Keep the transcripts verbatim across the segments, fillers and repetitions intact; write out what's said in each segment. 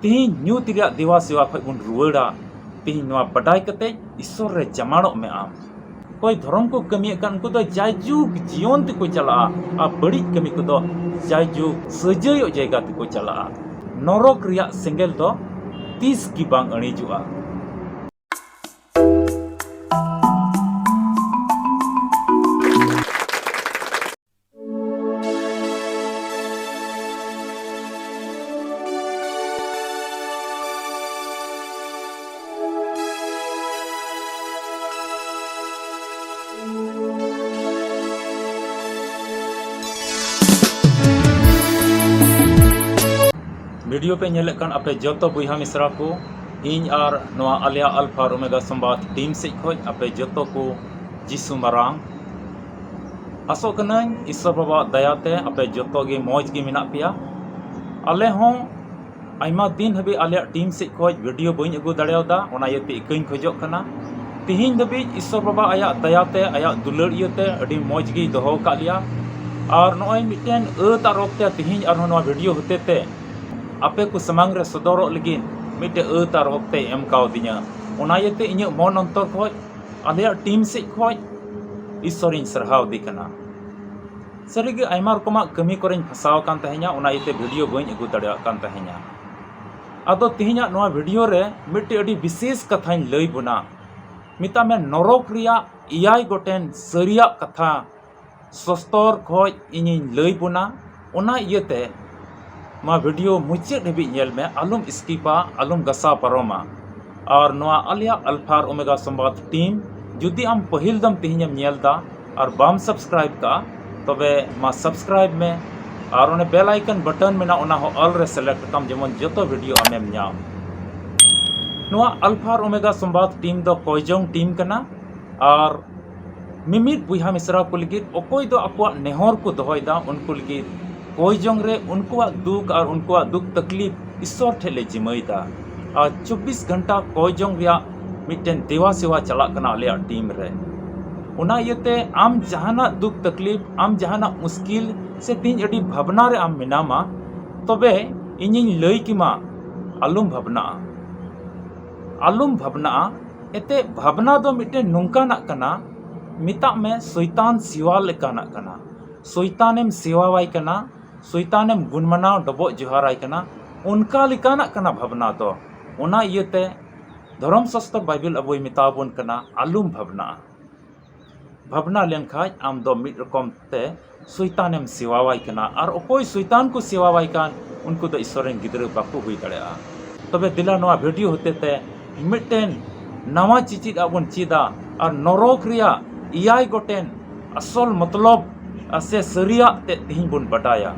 ᱛᱮᱦᱮᱧ ᱧᱩᱛ ᱨᱮᱭᱟᱜ ᱫᱮᱣᱟ ᱥᱮᱣᱟ ᱠᱷᱚᱱ ᱵᱚᱱ ᱨᱩᱣᱟᱹᱲᱟ᱾ ᱛᱮᱦᱮᱧ ᱱᱚᱣᱟ ᱵᱟᱰᱟᱭ ᱠᱟᱛᱮ ᱤᱥᱥᱚᱨ ᱨᱮ ᱡᱟᱢᱟᱲᱚᱜ ᱢᱮ ᱟᱢ᱾ ᱚᱠᱚᱭ ᱫᱷᱚᱨᱚᱢ ᱠᱚ ᱠᱟᱹᱢᱤᱭᱮᱫ ᱠᱟᱱ, ᱩᱱᱠᱩ ᱫᱚ ᱡᱟᱭᱡᱩᱜᱽ ᱡᱤᱭᱚᱱ ᱛᱮᱠᱚ ᱪᱟᱞᱟᱜᱼᱟ ᱟᱨ ᱵᱟᱹᱲᱤᱡ ᱠᱟᱹᱢᱤ ᱠᱚᱫᱚ ᱡᱟᱭᱡᱩᱜᱽ ᱥᱟᱹᱡᱟᱹᱭᱚᱜ ᱡᱟᱭᱜᱟ ᱛᱮᱠᱚ ᱪᱟᱞᱟᱜᱼᱟ᱾ ᱱᱚᱨᱚᱠ ᱨᱮᱭᱟᱜ ᱥᱮᱸᱜᱮᱞ ᱫᱚ ᱛᱤᱥ ᱜᱮ ᱵᱟᱝ ᱟᱹᱬᱤᱡᱚᱜᱼᱟ᱾ ᱵᱷᱤᱰᱤᱭᱳ ᱯᱮ ᱧᱮᱞᱮᱫ ᱠᱟᱱ ᱟᱯᱮ ᱡᱚᱛᱚ ᱵᱚᱭᱦᱟ ᱢᱤᱥᱨᱟ ᱠᱚ, ᱤᱧ ᱟᱨ ᱱᱚᱣᱟ ᱟᱞᱮᱭᱟᱜ ᱟᱞᱯᱷᱟ ᱟᱨ ᱳᱢᱮᱜᱟ ᱥᱚᱢᱵᱟᱫ ᱴᱤᱢ ᱥᱮᱫ ᱠᱷᱚᱱ ᱟᱯᱮ ᱡᱚᱛᱚ ᱠᱚ ᱡᱤᱥᱩ ᱢᱟᱨᱟᱝ᱾ ᱟᱥᱚᱜ ᱠᱟᱹᱱᱟᱹᱧ ᱤᱥᱥᱚᱨ ᱵᱟᱵᱟᱣᱟᱜ ᱫᱟᱭᱟᱛᱮ ᱟᱯᱮ ᱡᱚᱛᱚ ᱜᱮ ᱢᱚᱡᱽ ᱜᱮ ᱢᱮᱱᱟᱜ ᱯᱮᱭᱟ᱾ ᱟᱞᱮ ᱦᱚᱸ ᱟᱭᱢᱟ ᱫᱤᱱ ᱦᱟᱹᱵᱤᱡ ᱟᱞᱮᱭᱟᱜ ᱴᱤᱢ ᱥᱮᱫ ᱠᱷᱚᱱ ᱵᱷᱤᱰᱤᱭᱳ ᱵᱟᱹᱧ ᱟᱹᱜᱩ ᱫᱟᱲᱮᱭᱟᱫᱟ, ᱚᱱᱟ ᱤᱭᱟᱹᱛᱮ ᱤᱠᱟᱹᱧ ᱠᱷᱚᱡᱚᱜ ᱠᱟᱱᱟ᱾ ᱛᱤᱦᱤᱧ ᱫᱷᱟᱹᱵᱤᱡ ᱤᱥᱥᱚᱨ ᱵᱟᱵᱟ ᱟᱭᱟᱜ ᱫᱟᱭᱟᱛᱮ, ᱟᱭᱟᱜ ᱫᱩᱞᱟᱹᱲ ᱤᱭᱟᱹᱛᱮ ᱟᱹᱰᱤ ᱢᱚᱡᱽ ᱜᱮᱭ ᱫᱚᱦᱚ ᱟᱠᱟᱫ ᱞᱮᱭᱟ᱾ ᱟᱨ ᱱᱚᱜᱼᱚᱭ ᱢᱤᱫᱴᱮᱱ ᱟᱹᱛ ᱟᱨ ᱚᱠᱛᱮ ᱛᱤᱦᱤᱧ ᱟᱨᱦᱚᱸ ᱱᱚᱣᱟ ᱵᱷᱤᱰᱤᱭᱳ ᱦᱚᱛᱮ ᱛᱮ ᱟᱯᱮ ᱠᱚ ᱥᱟᱢᱟᱝ ᱨᱮ ᱥᱚᱫᱚᱨᱚᱜ ᱞᱟᱹᱜᱤᱫ ᱢᱤᱫᱴᱮᱱ ᱟᱹᱛ ᱟᱨ ᱚᱠᱛᱮᱭ ᱮᱢ ᱠᱟᱣᱫᱤᱧᱟ᱾ ᱚᱱᱟ ᱤᱭᱟᱹᱛᱮ ᱤᱧᱟᱹᱜ ᱢᱚᱱ ᱚᱱᱛᱚᱨ ᱠᱷᱚᱱ ᱟᱞᱮᱭᱟᱜ ᱴᱤᱢ ᱥᱮᱫ ᱠᱷᱚᱱ ᱤᱥᱥᱚᱨᱤᱧ ᱥᱟᱨᱦᱟᱣ ᱫᱮ ᱠᱟᱱᱟ᱾ ᱥᱟᱹᱨᱤᱜᱮ ᱟᱭᱢᱟ ᱨᱚᱠᱚᱢᱟᱜ ᱠᱟᱹᱢᱤ ᱠᱚᱨᱮᱧ ᱯᱷᱟᱸᱥᱟᱣ ᱟᱠᱟᱱ ᱛᱟᱦᱮᱸᱧᱟ, ᱚᱱᱟ ᱤᱭᱟᱹᱛᱮ ᱵᱷᱤᱰᱤᱭᱳ ᱵᱟᱹᱧ ᱟᱹᱜᱩ ᱫᱟᱲᱮᱭᱟᱜ ᱠᱟᱱ ᱛᱟᱦᱮᱸᱧᱟ᱾ ᱟᱫᱚ ᱛᱮᱦᱮᱧᱟᱜ ᱱᱚᱣᱟ ᱵᱷᱤᱰᱤᱭᱳ ᱨᱮ ᱢᱤᱫᱴᱮᱡ ᱟᱹᱰᱤ ᱵᱤᱥᱮᱥ ᱠᱟᱛᱷᱟᱧ ᱞᱟᱹᱭ ᱵᱚᱱᱟ᱾ ᱢᱮᱛᱟᱜ ᱢᱮ ᱱᱚᱨᱚᱠ ᱨᱮᱭᱟᱜ ᱮᱭᱟᱭ ᱜᱚᱴᱮᱱ ᱥᱟᱹᱨᱤᱭᱟᱜ ᱠᱟᱛᱷᱟ ᱥᱚᱥᱛᱚᱨ ᱠᱷᱚᱡ ᱤᱧᱤᱧ ᱞᱟᱹᱭ ᱵᱚᱱᱟ᱾ ᱚᱱᱟ ᱤᱭᱟᱹᱛᱮ ᱱᱚᱣᱟ ᱵᱷᱤᱰᱤᱭᱳ ᱢᱩᱪᱟᱹᱫ ᱦᱟᱹᱵᱤᱡ ᱧᱮᱞ ᱢᱮ, ᱟᱞᱚᱢ ᱥᱠᱤᱯᱟ, ᱟᱞᱚᱢ ᱜᱟᱥᱟᱣ ᱯᱟᱨᱚᱢᱟ᱾ ᱟᱨ ᱱᱚᱣᱟ ᱟᱞᱮᱭᱟᱜ ᱟᱞᱯᱷᱟ ᱟᱨ ᱳᱢᱮᱜᱟ ᱥᱚᱢᱵᱟᱫ ᱴᱤᱢ ᱡᱩᱫᱤ ᱟᱢ ᱯᱟᱹᱦᱤᱞ ᱫᱚᱢ ᱛᱮᱦᱮᱧᱮᱢ ᱧᱮᱞ ᱫᱟ ᱟᱨ ᱵᱟᱢ ᱥᱟᱵᱥᱠᱨᱟᱭᱤᱵ ᱠᱟᱜᱼᱟ, ᱛᱚᱵᱮ ᱢᱟ ᱥᱟᱵᱥᱠᱨᱟᱭᱤᱵ ᱢᱮ᱾ ᱟᱨ ᱚᱱᱮ ᱵᱮᱞ ᱟᱭᱠᱚᱱ ᱵᱟᱴᱚᱱ ᱢᱮᱱᱟᱜᱼᱟ, ᱚᱱᱟ ᱦᱚᱸ ᱚᱞ ᱨᱮ ᱥᱤᱞᱮᱠᱴ ᱠᱟᱢ, ᱡᱮᱢᱚᱱ ᱡᱚᱛᱚ ᱵᱷᱤᱰᱤᱭᱳ ᱟᱢᱮᱢ ᱧᱟᱢ᱾ ᱱᱚᱣᱟ ᱟᱞᱯᱷᱟ ᱟᱨ ᱳᱢᱮᱜᱟ ᱥᱚᱢᱵᱟᱫ ᱴᱤᱢ ᱫᱚ ᱠᱚᱭᱡᱚᱝ ᱴᱤᱢ ᱠᱟᱱᱟ᱾ ᱟᱨ ᱢᱤᱢᱤᱫ ᱵᱚᱭᱦᱟ ᱢᱤᱥᱨᱟ ᱠᱚ ᱞᱟᱹᱜᱤᱫ ᱚᱠᱚᱭ ᱫᱚ ᱟᱠᱚᱣᱟᱜ ᱱᱮᱦᱚᱨ ᱠᱚ ᱫᱚᱦᱚᱭᱮᱫᱟ, ᱩᱱᱠᱩ ᱞᱟᱹᱜᱤᱫ ᱠᱚᱭ ᱡᱚᱝ ᱨᱮ ᱩᱱᱠᱩᱣᱟᱜ ᱫᱩᱠ ᱟᱨ ᱩᱱᱠᱩᱣᱟᱜ ᱫᱩᱠ ᱛᱟᱠᱞᱤᱯ ᱤᱥᱥᱚᱨ ᱴᱷᱮᱱ ᱞᱮ ᱡᱤᱢᱟᱹᱭᱮᱫᱟ᱾ ᱟᱨ ᱪᱚᱵᱵᱤᱥ ᱜᱷᱚᱱᱴᱟ ᱠᱚᱭ ᱡᱚᱝ ᱨᱮᱭᱟᱜ ᱢᱤᱫᱴᱮᱱ ᱫᱮᱣᱟ ᱥᱮᱣᱟ ᱪᱟᱞᱟᱜ ᱠᱟᱱᱟ ᱟᱞᱮᱭᱟᱜ ᱴᱤᱢ ᱨᱮ᱾ ᱚᱱᱟ ᱤᱭᱟᱹᱛᱮ ᱟᱢ ᱡᱟᱦᱟᱱᱟᱜ ᱫᱩᱠ ᱛᱟᱠᱞᱤᱯ, ᱟᱢ ᱡᱟᱦᱟᱱᱟᱜ ᱢᱩᱥᱠᱤᱞ ᱥᱮ ᱛᱮᱦᱮᱧ ᱟᱹᱰᱤ ᱵᱷᱟᱵᱽᱱᱟ ᱨᱮ ᱟᱢ ᱢᱮᱱᱟᱢᱟ, ᱛᱚᱵᱮ ᱤᱧᱤᱧ ᱞᱟᱹᱭ ᱠᱮᱢᱟ, ᱟᱞᱚᱢ ᱵᱷᱟᱵᱽᱱᱟᱜᱼᱟ᱾ ᱟᱞᱚᱢ ᱵᱷᱟᱵᱽᱱᱟᱜᱼᱟ᱾ ᱮᱱᱛᱮ ᱵᱷᱟᱵᱽᱱᱟ ᱫᱚ ᱢᱤᱫᱴᱮᱱ ᱱᱚᱝᱠᱟᱱᱟᱜ ᱠᱟᱱᱟ, ᱢᱮᱛᱟᱜ ᱢᱮ ᱥᱚᱭᱛᱟᱱ ᱥᱮᱣᱟ ᱞᱮᱠᱟᱱᱟᱜ ᱠᱟᱱᱟ᱾ ᱥᱚᱭᱛᱟᱱᱮᱢ ᱥᱮᱣᱟᱣᱟᱭ ᱠᱟᱱᱟ, ᱥᱚᱭᱛᱟᱱᱮᱢ ᱜᱩᱱᱢᱟᱱᱟᱣ ᱰᱚᱵᱚᱜ ᱡᱚᱦᱟᱨᱟᱭ ᱠᱟᱱᱟ, ᱚᱱᱠᱟ ᱞᱮᱠᱟᱱᱟᱜ ᱠᱟᱱᱟ ᱵᱷᱟᱵᱽᱱᱟ ᱫᱚ᱾ ᱚᱱᱟ ᱤᱭᱟᱹᱛᱮ ᱫᱷᱚᱨᱚᱢ ᱥᱟᱥᱛᱨᱚ ᱵᱟᱭᱵᱮᱞ ᱟᱵᱚᱭ ᱢᱮᱛᱟᱣᱟᱵᱚᱱ ᱠᱟᱱᱟ, ᱟᱞᱚᱢ ᱵᱷᱟᱵᱽᱱᱟᱜᱼᱟ᱾ ᱵᱷᱟᱵᱽᱱᱟ ᱞᱮᱱᱠᱷᱟᱡ ᱟᱢ ᱫᱚ ᱢᱤᱫ ᱨᱚᱠᱚᱢ ᱛᱮ ᱥᱚᱭᱛᱟᱱᱮᱢ ᱥᱮᱣᱟᱣᱟᱭ ᱠᱟᱱᱟ, ᱟᱨ ᱚᱠᱚᱭ ᱥᱚᱭᱛᱟᱱ ᱠᱚ ᱥᱮᱣᱟᱣᱟᱭ ᱠᱟᱱ, ᱩᱱᱠᱩ ᱫᱚ ᱤᱥᱥᱚᱨ ᱨᱮᱱ ᱜᱤᱫᱽᱨᱟᱹ ᱵᱟᱠᱚ ᱦᱩᱭ ᱫᱟᱲᱮᱭᱟᱜᱼᱟ᱾ ᱛᱚᱵᱮ ᱫᱮᱞᱟ ᱱᱚᱣᱟ ᱵᱷᱤᱰᱤᱭᱳ ᱦᱚᱛᱮ ᱛᱮ ᱢᱤᱫᱴᱮᱱ ᱱᱟᱣᱟ ᱪᱤᱪᱤᱫ ᱟᱜ ᱵᱚᱱ ᱪᱮᱫᱟ, ᱟᱨ ᱱᱚᱨᱚᱠ ᱨᱮᱭᱟᱜ ᱮᱭᱟᱭ ᱜᱚᱴᱮᱱ ᱟᱥᱚᱞ ᱢᱚᱛᱞᱚᱵ ᱥᱮ ᱥᱟᱹᱨᱤᱭᱟᱜ ᱛᱮ ᱛᱮᱦᱮᱧ ᱵᱚᱱ ᱵᱟᱰᱟᱭᱟ᱾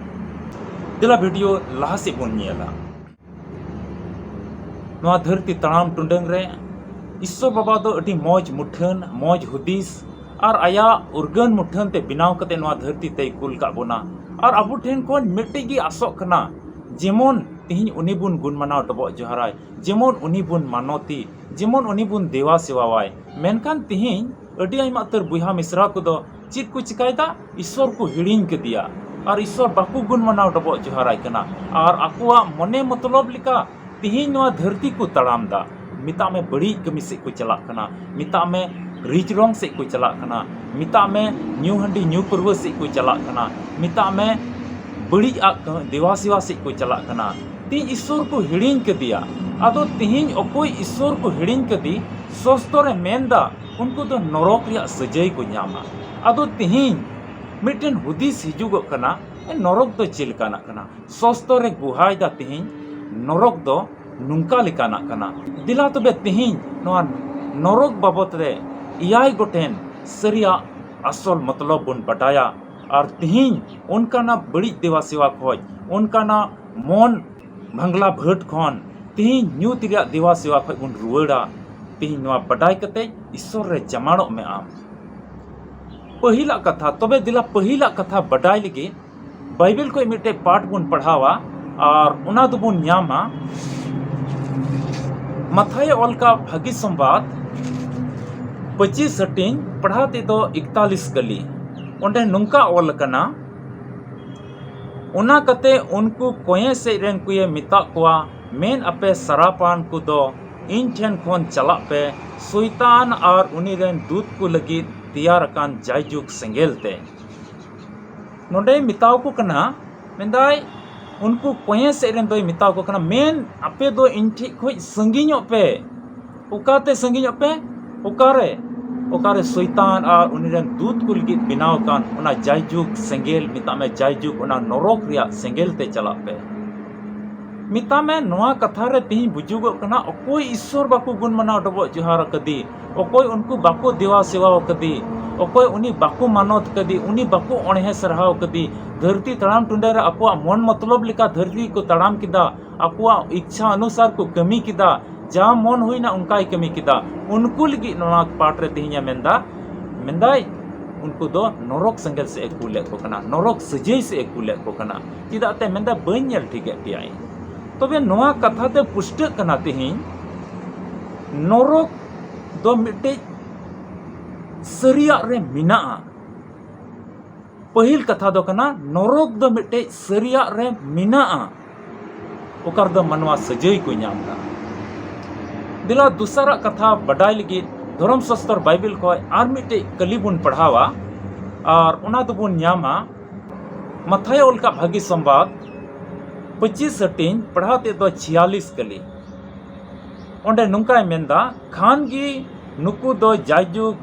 ᱫᱮᱞᱟ ᱵᱷᱤᱰᱤᱭᱳ ᱞᱟᱦᱟ ᱥᱮᱫ ᱵᱚᱱ ᱧᱮᱞᱟ᱾ ᱱᱚᱣᱟ ᱫᱷᱟᱹᱨᱛᱤ ᱛᱟᱲᱟᱢ ᱴᱩᱰᱟᱹᱝ ᱨᱮ ᱤᱥᱥᱚᱨ ᱵᱟᱵᱟ ᱫᱚ ᱟᱹᱰᱤ ᱢᱚᱡᱽ ᱢᱩᱴᱷᱟᱹᱱ, ᱢᱚᱡᱽ ᱦᱩᱫᱤᱥ ᱟᱨ ᱟᱭᱟᱜ ᱩᱨᱜᱟᱹᱱ ᱢᱩᱴᱷᱟᱹᱱ ᱛᱮ ᱵᱮᱱᱟᱣ ᱠᱟᱛᱮ ᱱᱚᱣᱟ ᱫᱷᱟᱹᱨᱛᱤ ᱛᱮᱭ ᱠᱩᱞ ᱠᱟᱜ ᱵᱚᱱᱟ᱾ ᱟᱨ ᱟᱵᱚ ᱴᱷᱮᱱ ᱠᱷᱚᱱ ᱢᱤᱫᱴᱮᱡ ᱜᱮ ᱟᱥᱚᱜ ᱠᱟᱱᱟ, ᱡᱮᱢᱚᱱ ᱛᱤᱦᱤᱧ ᱩᱱᱤ ᱵᱚᱱ ᱜᱩᱱ ᱢᱟᱱᱟᱣ ᱰᱚᱵᱚᱜ ᱡᱚᱦᱟᱨᱟᱭ, ᱡᱮᱢᱚᱱ ᱩᱱᱤ ᱵᱚᱱ ᱢᱟᱱᱚᱛᱤ, ᱡᱮᱢᱚᱱ ᱩᱱᱤ ᱵᱚᱱ ᱫᱮᱣᱟ ᱥᱮᱣᱟᱣᱟᱭ᱾ ᱢᱮᱱᱠᱷᱟᱱ ᱛᱤᱦᱤᱧ ᱟᱹᱰᱤ ᱟᱭᱢᱟ ᱩᱛᱟᱹᱨ ᱵᱚᱭᱦᱟ ᱢᱤᱥᱨᱟ ᱠᱚᱫᱚ ᱪᱮᱫ ᱠᱚ ᱪᱤᱠᱟᱭᱮᱫᱟ? ᱤᱥᱥᱚᱨ ᱠᱚ ᱦᱤᱲᱤᱧ ᱠᱮᱫᱮᱭᱟ ᱟᱨ ᱤᱥᱥᱚᱨ ᱵᱟᱠᱚ ᱜᱩᱱ ᱢᱟᱱᱟᱣ ᱰᱚᱵᱚᱜ ᱡᱚᱦᱟᱨᱟᱭ ᱠᱟᱱᱟ᱾ ᱟᱨ ᱟᱠᱚᱣᱟᱜ ᱢᱚᱱᱮ ᱢᱚᱛᱞᱚᱵ ᱞᱮᱠᱟ ᱛᱤᱦᱤᱧ ᱱᱚᱣᱟ ᱫᱷᱟᱹᱨᱛᱤ ᱠᱚ ᱛᱟᱲᱟᱢ ᱫᱟ᱾ ᱢᱮᱛᱟᱜ ᱢᱮ ᱵᱟᱹᱲᱤᱡ ᱠᱟᱹᱢᱤ ᱥᱮᱫ ᱠᱚ ᱪᱟᱞᱟᱜ ᱠᱟᱱᱟ, ᱢᱮᱛᱟᱜ ᱢᱮ ᱨᱤᱪ ᱨᱚᱝ ᱥᱮᱫ ᱠᱚ ᱪᱟᱞᱟᱜ ᱠᱟᱱᱟ, ᱢᱮᱛᱟᱜ ᱢᱮ ᱧᱩ ᱦᱟᱺᱰᱤ ᱧᱩ ᱯᱟᱹᱨᱣᱟᱹ ᱥᱮᱫ ᱠᱚ ᱪᱟᱞᱟᱜ ᱠᱟᱱᱟ, ᱢᱮᱛᱟᱜ ᱢᱮ ᱵᱟᱹᱲᱤᱡ ᱟᱜ ᱠᱟᱹ-, ᱫᱮᱣᱟ ᱥᱮᱣᱟ ᱥᱮᱫ ᱠᱚ ᱪᱟᱞᱟᱜ ᱠᱟᱱᱟ᱾ ᱛᱤᱦᱤᱧ ᱤᱥᱥᱚᱨ ᱠᱚ ᱦᱤᱲᱤᱧ ᱠᱮᱫᱮᱭᱟ᱾ ᱟᱫᱚ ᱛᱤᱦᱤᱧ ᱚᱠᱚᱭ ᱤᱥᱥᱚᱨ ᱠᱚ ᱦᱤᱲᱤᱧ ᱠᱮᱫᱮ, ᱥᱚᱥᱛᱚᱨᱮ ᱢᱮᱱᱫᱟ ᱩᱱᱠᱩ ᱫᱚ ᱱᱚᱨᱚᱠ ᱨᱮᱭᱟᱜ ᱥᱟᱹᱡᱟᱹᱭ ᱠᱚ ᱧᱟᱢᱟ᱾ ᱟᱫᱚ ᱛᱤᱦᱤᱧ ᱢᱤᱫᱴᱮᱱ ᱦᱩᱫᱤᱥ ᱦᱤᱡᱩᱜᱚᱜ ᱠᱟᱱᱟ, ᱱᱚᱨᱚᱠ ᱫᱚ ᱪᱮᱫ ᱞᱮᱠᱟᱱᱟᱜ ᱠᱟᱱᱟ? ᱥᱚᱥᱛᱚᱨᱮ ᱜᱩᱦᱟᱭᱫᱟ ᱛᱤᱦᱤᱧ ᱱᱚᱨᱚᱠ ᱫᱚ ᱱᱚᱝᱠᱟ ᱞᱮᱠᱟᱱᱟᱜ ᱠᱟᱱᱟ᱾ ᱫᱮᱞᱟ ᱛᱚᱵᱮ ᱛᱤᱦᱤᱧ ᱱᱚᱣᱟ ᱱᱚᱨᱚᱠ ᱵᱟᱵᱚᱛ ᱨᱮ ᱮᱭᱟᱭ ᱜᱚᱴᱮᱱ ᱥᱟᱹᱨᱤᱭᱟᱜ ᱟᱥᱚᱞ ᱢᱚᱛᱞᱚᱵ ᱵᱚᱱ ᱵᱟᱰᱟᱭᱟ᱾ ᱟᱨ ᱛᱤᱦᱤᱧ ᱚᱱᱠᱟᱱᱟᱜ ᱵᱟᱹᱲᱤᱡ ᱫᱮᱣᱟ ᱥᱮᱣᱟ ᱠᱷᱚᱡ, ᱚᱱᱠᱟᱱᱟᱜ ᱢᱚᱱ ᱵᱷᱟᱝᱞᱟ ᱵᱷᱟᱹᱴ ᱠᱷᱚᱱ ᱛᱤᱦᱤᱧ ᱧᱩᱛ ᱨᱮᱭᱟᱜ ᱫᱮᱣᱟ ᱥᱮᱣᱟ ᱠᱷᱚᱡ ᱵᱚᱱ ᱨᱩᱣᱟᱹᱲᱟ᱾ ᱛᱤᱦᱤᱧ ᱱᱚᱣᱟ ᱵᱟᱰᱟᱭ ᱠᱟᱛᱮ ᱤᱥᱥᱚᱨ ᱨᱮ ᱡᱟᱢᱟᱲᱚᱜ ᱢᱮ ᱟᱢ᱾ ᱯᱟᱹᱦᱤᱞᱟᱜ ᱠᱟᱛᱷᱟ, ᱛᱚᱵᱮ ᱫᱮᱞᱟ ᱯᱟᱹᱦᱤᱞᱟᱜ ᱠᱟᱛᱷᱟ ᱵᱟᱰᱟᱭ ᱞᱟᱹᱜᱤᱫ ᱵᱟᱭᱵᱮᱞ ᱠᱷᱚᱱ ᱢᱤᱫᱴᱮᱡ ᱯᱟᱴ ᱵᱚᱱ ᱯᱟᱲᱦᱟᱣᱟ ᱟᱨ ᱚᱱᱟ ᱫᱚᱵᱚᱱ ᱧᱟᱢᱟ ᱢᱟᱛᱷᱟᱭ ᱚᱞ ᱠᱟᱜ ᱵᱷᱟᱹᱜᱤ ᱥᱚᱢᱵᱟᱫ ᱯᱚᱸᱪᱤᱥ ᱦᱟᱹᱴᱤᱧ, ᱯᱟᱲᱦᱟᱣ ᱛᱮᱫᱚ ᱤᱠᱛᱟᱞᱤᱥ ᱠᱟᱹᱞᱤ᱾ ᱚᱸᱰᱮ ᱱᱚᱝᱠᱟ ᱚᱞ ᱟᱠᱟᱱᱟ, ᱚᱱᱟ ᱠᱟᱛᱮ ᱩᱱᱠᱩ ᱠᱚᱭᱮ ᱥᱮᱫ ᱨᱮᱱ ᱠᱚᱭᱮ ᱢᱮᱛᱟᱜ ᱠᱚᱣᱟ, ᱢᱮᱱ ᱟᱯᱮ ᱥᱟᱨᱟᱯᱟᱱ ᱠᱚᱫᱚ ᱤᱧ ᱴᱷᱮᱱ ᱠᱷᱚᱱ ᱪᱟᱞᱟᱜ ᱯᱮ, ᱥᱚᱭᱛᱟᱱ ᱟᱨ ᱩᱱᱤ ᱨᱮᱱ ᱫᱩᱛ ᱠᱚ ᱞᱟᱹᱜᱤᱫ ᱛᱮᱭᱟᱨ ᱟᱠᱟᱱ ᱡᱟᱭᱡᱩᱜᱽ ᱥᱮᱸᱜᱮᱞ ᱛᱮ᱾ ᱱᱚᱰᱮᱭ ᱢᱮᱛᱟᱣ ᱠᱚ ᱠᱟᱱᱟ, ᱢᱮᱱᱫᱟᱭ, ᱩᱱᱠᱩ ᱠᱚᱭᱮ ᱥᱮᱫ ᱨᱮᱱ ᱫᱚᱭ ᱢᱮᱛᱟᱣ ᱠᱚ ᱠᱟᱱᱟ, ᱢᱮᱱ ᱟᱯᱮ ᱫᱚ ᱤᱧ ᱴᱷᱮᱡ ᱠᱷᱚᱡ ᱥᱟᱺᱜᱤᱧᱚᱜ ᱯᱮ᱾ ᱚᱠᱟᱛᱮ ᱥᱟᱺᱜᱤᱧᱚᱜ ᱯᱮ? ᱚᱠᱟᱨᱮ? ᱚᱠᱟᱨᱮ ᱥᱚᱭᱛᱟᱱ ᱟᱨ ᱩᱱᱤ ᱨᱮᱱ ᱫᱩᱛ ᱠᱚ ᱞᱟᱹᱜᱤᱫ ᱵᱮᱱᱟᱣ ᱟᱠᱟᱱ ᱚᱱᱟ ᱡᱟᱭᱡᱩᱜᱽ ᱥᱮᱸᱜᱮᱞ, ᱢᱮᱛᱟᱜ ᱢᱮ, ᱡᱟᱭᱡᱩᱜᱽ ᱚᱱᱟ ᱱᱚᱨᱚᱠ ᱨᱮᱭᱟᱜ ᱥᱮᱸᱜᱮᱞ ᱛᱮ ᱪᱟᱞᱟᱜ ᱯᱮ᱾ ᱢᱮᱛᱟᱜ ᱢᱮ, ᱱᱚᱣᱟ ᱠᱟᱛᱷᱟ ᱨᱮ ᱛᱮᱦᱮᱧ ᱵᱩᱡᱩᱜᱚᱜ ᱠᱟᱱᱟ, ᱚᱠᱚᱭ ᱤᱥᱥᱚᱨ ᱵᱟᱠᱚ ᱜᱩᱱ ᱢᱟᱱᱟᱣ ᱰᱚᱵᱚᱜ ᱡᱚᱦᱟᱨ ᱟᱠᱟᱫᱮ, ᱚᱠᱚᱭ ᱩᱱᱠᱩ ᱵᱟᱠᱚ ᱫᱮᱣᱟ ᱥᱮᱣᱟ ᱟᱠᱟᱫᱮ, ᱚᱠᱚᱭ ᱩᱱᱤ ᱵᱟᱠᱚ ᱢᱟᱱᱚᱛ ᱠᱟᱫᱮ, ᱩᱱᱤ ᱵᱟᱠᱚ ᱚᱬᱦᱮ ᱥᱟᱨᱦᱟᱣ ᱠᱟᱫᱮ, ᱫᱷᱟᱹᱨᱛᱤ ᱛᱟᱲᱟᱢ ᱴᱩᱸᱰᱟᱹ ᱨᱮ ᱟᱠᱚᱣᱟᱜ ᱢᱚᱱ ᱢᱚᱛᱞᱚᱵ ᱞᱮᱠᱟ ᱫᱷᱟᱹᱨᱛᱤ ᱠᱚ ᱛᱟᱲᱟᱢ ᱠᱮᱫᱟ, ᱟᱠᱚᱣᱟᱜ ᱤᱪᱪᱷᱟ ᱚᱱᱩᱥᱟᱨ ᱠᱚ ᱠᱟᱹᱢᱤ ᱠᱮᱫᱟ, ᱡᱟ ᱢᱚᱱ ᱦᱩᱭᱱᱟ ᱚᱱᱠᱟᱭ ᱠᱟᱹᱢᱤ ᱠᱮᱫᱟ᱾ ᱩᱱᱠᱩ ᱞᱟᱹᱜᱤᱫ ᱱᱚᱣᱟ ᱯᱟᱴ ᱨᱮ ᱛᱮᱦᱮᱧ ᱮ ᱢᱮᱱᱫᱟ, ᱢᱮᱱᱫᱟᱭ, ᱩᱱᱠᱩ ᱫᱚ ᱱᱚᱨᱚᱠ ᱥᱮᱸᱜᱮᱞ ᱥᱮᱫ ᱮ ᱠᱩᱞᱮᱫ ᱠᱚ ᱠᱟᱱᱟ, ᱱᱚᱨᱚᱠ ᱥᱟᱹᱡᱟᱹᱭ ᱥᱮᱫ ᱮ ᱠᱩᱞᱮᱫ ᱠᱚ ᱠᱟᱱᱟ᱾ ᱪᱮᱫᱟᱜ ᱛᱮ ᱢᱮᱱᱫᱟ, ᱵᱟᱹᱧ ᱧᱮᱞ ᱴᱷᱤᱠᱮᱫ ᱯᱮᱭᱟ ᱤᱧ᱾ ᱛᱚᱵᱮ ᱱᱚᱣᱟ ᱠᱟᱛᱷᱟ ᱛᱮ ᱯᱩᱥᱴᱟᱹᱜ ᱠᱟᱱᱟ ᱛᱮᱦᱮᱧ, ᱱᱚᱨᱚᱠ ᱫᱚ ᱢᱤᱫᱴᱮᱡ ᱥᱟᱹᱨᱤᱭᱟᱜ ᱨᱮ ᱢᱮᱱᱟᱜᱼᱟ᱾ ᱯᱟᱹᱦᱤᱞ ᱠᱟᱛᱷᱟ ᱫᱚ ᱠᱟᱱᱟ, ᱱᱚᱨᱚᱠ ᱫᱚ ᱢᱤᱫᱴᱮᱡ ᱥᱟᱹᱨᱤᱭᱟᱜ ᱨᱮ ᱢᱮᱱᱟᱜᱼᱟ, ᱚᱠᱟ ᱨᱮᱫᱚ ᱢᱟᱱᱣᱟ ᱥᱟᱹᱡᱟᱹᱭ ᱠᱚ ᱧᱟᱢ ᱮᱫᱟ᱾ ᱫᱮᱞᱟ ᱫᱚᱥᱟᱨᱟᱜ ᱠᱟᱛᱷᱟ ᱵᱟᱰᱟᱭ ᱞᱟᱹᱜᱤᱫ ᱫᱷᱚᱨᱚᱢ ᱥᱟᱥᱛᱚᱨ ᱵᱟᱭᱵᱮᱞ ᱠᱷᱚᱱ ᱟᱨ ᱢᱤᱫᱴᱮᱡ ᱠᱟᱹᱞᱤ ᱵᱚᱱ ᱯᱟᱲᱦᱟᱣᱟ, ᱟᱨ ᱚᱱᱟ ᱫᱚᱵᱚᱱ ᱧᱟᱢᱟ ᱢᱟᱛᱷᱟᱭᱚ ᱚᱞ ᱠᱟᱜ ᱵᱷᱟᱹᱜᱤ ᱥᱚᱢᱵᱟᱫ ᱯᱚᱸᱪᱤᱥ ᱦᱟᱹᱴᱤᱧ, ᱯᱟᱲᱦᱟᱣ ᱛᱮᱫ ᱫᱚ ᱪᱷᱤᱭᱟᱞᱤᱥ ᱠᱟᱹᱞᱤ᱾ ᱚᱸᱰᱮ ᱱᱚᱝᱠᱟᱭ ᱢᱮᱱᱫᱟ, ᱠᱷᱟᱱ ᱜᱮ ᱱᱩᱠᱩ ᱫᱚ ᱡᱟᱭᱡᱩᱜᱽ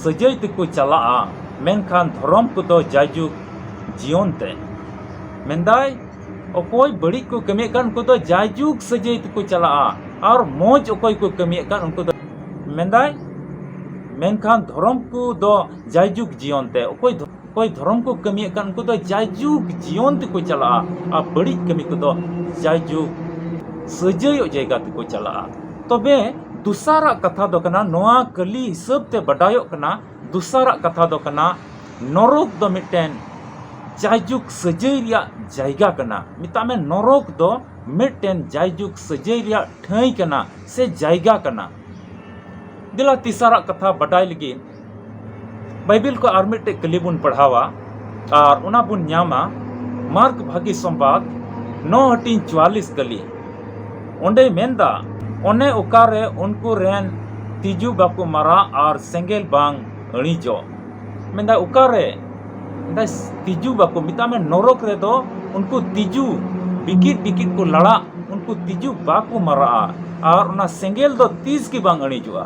ᱥᱟᱹᱡᱟᱹᱭ ᱛᱮᱠᱚ ᱪᱟᱞᱟᱜᱼᱟ, ᱢᱮᱱᱠᱷᱟᱱ ᱫᱷᱚᱨᱚᱢ ᱠᱚᱫᱚ ᱡᱟᱭᱡᱩᱜᱽ ᱡᱤᱭᱚᱱ ᱛᱮ᱾ ᱢᱮᱱᱫᱟᱭ, ᱚᱠᱚᱭ ᱵᱟᱹᱲᱤᱡ ᱠᱚ ᱠᱟᱹᱢᱤᱭᱮᱫ ᱠᱟᱱ, ᱩᱱᱠᱩ ᱫᱚ ᱡᱟᱭᱡᱩᱜᱽ ᱥᱟᱹᱡᱟᱹᱭ ᱛᱮᱠᱚ ᱪᱟᱞᱟᱜᱼᱟ, ᱟᱨ ᱢᱚᱡᱽ ᱚᱠᱚᱭ ᱠᱚ ᱠᱟᱹᱢᱤᱭᱮᱫ ᱠᱟᱱ, ᱩᱱᱠᱩ ᱫᱚ, ᱢᱮᱱᱫᱟᱭ, ᱢᱮᱱᱠᱷᱟᱱ ᱫᱷᱚᱨᱚᱢ ᱠᱚ ᱫᱚ ᱡᱟᱭᱡᱩᱜᱽ ᱡᱤᱭᱚᱱ ᱛᱮ᱾ ᱚᱠᱚᱭ ᱫᱷᱚ-, ᱚᱠᱚᱭ ᱫᱷᱚᱨᱚᱢ ᱠᱚ ᱠᱟᱹᱢᱤᱭᱮᱫ ᱠᱟᱱ, ᱩᱱᱠᱩ ᱫᱚ ᱡᱟᱭᱡᱩᱜᱽ ᱡᱤᱭᱚᱱ ᱛᱮᱠᱚ ᱪᱟᱞᱟᱜᱼᱟ, ᱟᱨ ᱵᱟᱹᱲᱤᱡ ᱠᱟᱹᱢᱤ ᱠᱚᱫᱚ ᱡᱟᱭᱡᱩᱜᱽ ᱥᱟᱹᱡᱟᱹᱭᱚᱜ ᱡᱟᱭᱜᱟ ᱛᱮᱠᱚ ᱪᱟᱞᱟᱜᱼᱟ᱾ ᱛᱚᱵᱮ ᱫᱚᱥᱟᱨᱟᱜ ᱠᱟᱛᱷᱟ ᱫᱚ ᱠᱟᱱᱟ, ᱱᱚᱣᱟ ᱠᱟᱹᱞᱤ ᱦᱤᱥᱟᱹᱵ ᱛᱮ ᱵᱟᱰᱟᱭᱚᱜ ᱠᱟᱱᱟ, ᱫᱚᱥᱟᱨᱟᱜ ᱠᱟᱛᱷᱟ ᱫᱚ ᱠᱟᱱᱟ, ᱱᱚᱨᱚᱠ ᱫᱚ ᱢᱤᱫᱴᱮᱱ ᱡᱟᱭᱡᱩᱜᱽ ᱥᱟᱹᱡᱟᱹᱭ ᱨᱮᱭᱟᱜ ᱡᱟᱭᱜᱟ ᱠᱟᱱᱟ᱾ ᱢᱮᱛᱟᱜ ᱢᱮ, ᱱᱚᱨᱚᱠ ᱫᱚ ᱢᱤᱫᱴᱮᱱ ᱡᱟᱭᱡᱩᱜᱽ ᱥᱟᱹᱡᱟᱹᱭ ᱨᱮᱭᱟᱜ ᱴᱷᱟᱹᱭ ᱠᱟᱱᱟ ᱥᱮ ᱡᱟᱭᱜᱟ ᱠᱟᱱᱟ᱾ ᱫᱮᱞᱟ ᱛᱮᱥᱟᱨᱟᱜ ᱠᱟᱛᱷᱟ ᱵᱟᱰᱟᱭ ᱞᱟᱹᱜᱤᱫ ᱵᱟᱭᱵᱮᱞ ᱠᱚ ᱟᱨ ᱢᱤᱫᱴᱮᱡ ᱠᱟᱹᱞᱤ ᱵᱚᱱ ᱯᱟᱲᱦᱟᱣᱟ, ᱟᱨ ᱚᱱᱟ ᱵᱚᱱ ᱧᱟᱢᱟ ᱢᱟᱨᱠ ᱵᱷᱟᱹᱜᱤ ᱥᱚᱢᱵᱟᱫ ᱱᱚ ᱦᱟᱹᱴᱤᱧ ᱪᱩᱣᱟᱞᱤᱥ ᱠᱟᱹᱞᱤ᱾ ᱚᱸᱰᱮᱭ ᱢᱮᱱᱫᱟ, ᱚᱱᱮ ᱚᱠᱟᱨᱮ ᱩᱱᱠᱩ ᱨᱮᱱ ᱛᱤᱡᱩ ᱵᱟᱠᱚ ᱢᱟᱨᱟᱜ ᱟᱨ ᱥᱮᱸᱜᱮᱞ ᱵᱟᱝ ᱟᱹᱬᱤᱡᱚᱜ᱾ ᱢᱮᱱᱫᱟᱭ, ᱚᱠᱟᱨᱮ? ᱢᱮᱱᱫᱟᱭ, ᱛᱤᱡᱩ ᱵᱟᱠᱚ, ᱢᱮᱛᱟᱜ ᱢᱮ, ᱱᱚᱨᱚᱠ ᱨᱮᱫᱚ ᱩᱱᱠᱩ ᱛᱤᱡᱩ ᱵᱤᱠᱤᱴ ᱵᱤᱠᱤᱴ ᱠᱚ ᱞᱟᱲᱟᱜ, ᱩᱱᱠᱩ ᱛᱤᱡᱩ ᱵᱟᱠᱚ ᱢᱟᱨᱟᱜᱼᱟ᱾ ᱟᱨ ᱚᱱᱟ ᱥᱮᱸᱜᱮᱞ ᱫᱚ ᱛᱤᱥ ᱜᱮ ᱵᱟᱝ ᱟᱹᱬᱤᱡᱚᱜᱼᱟ᱾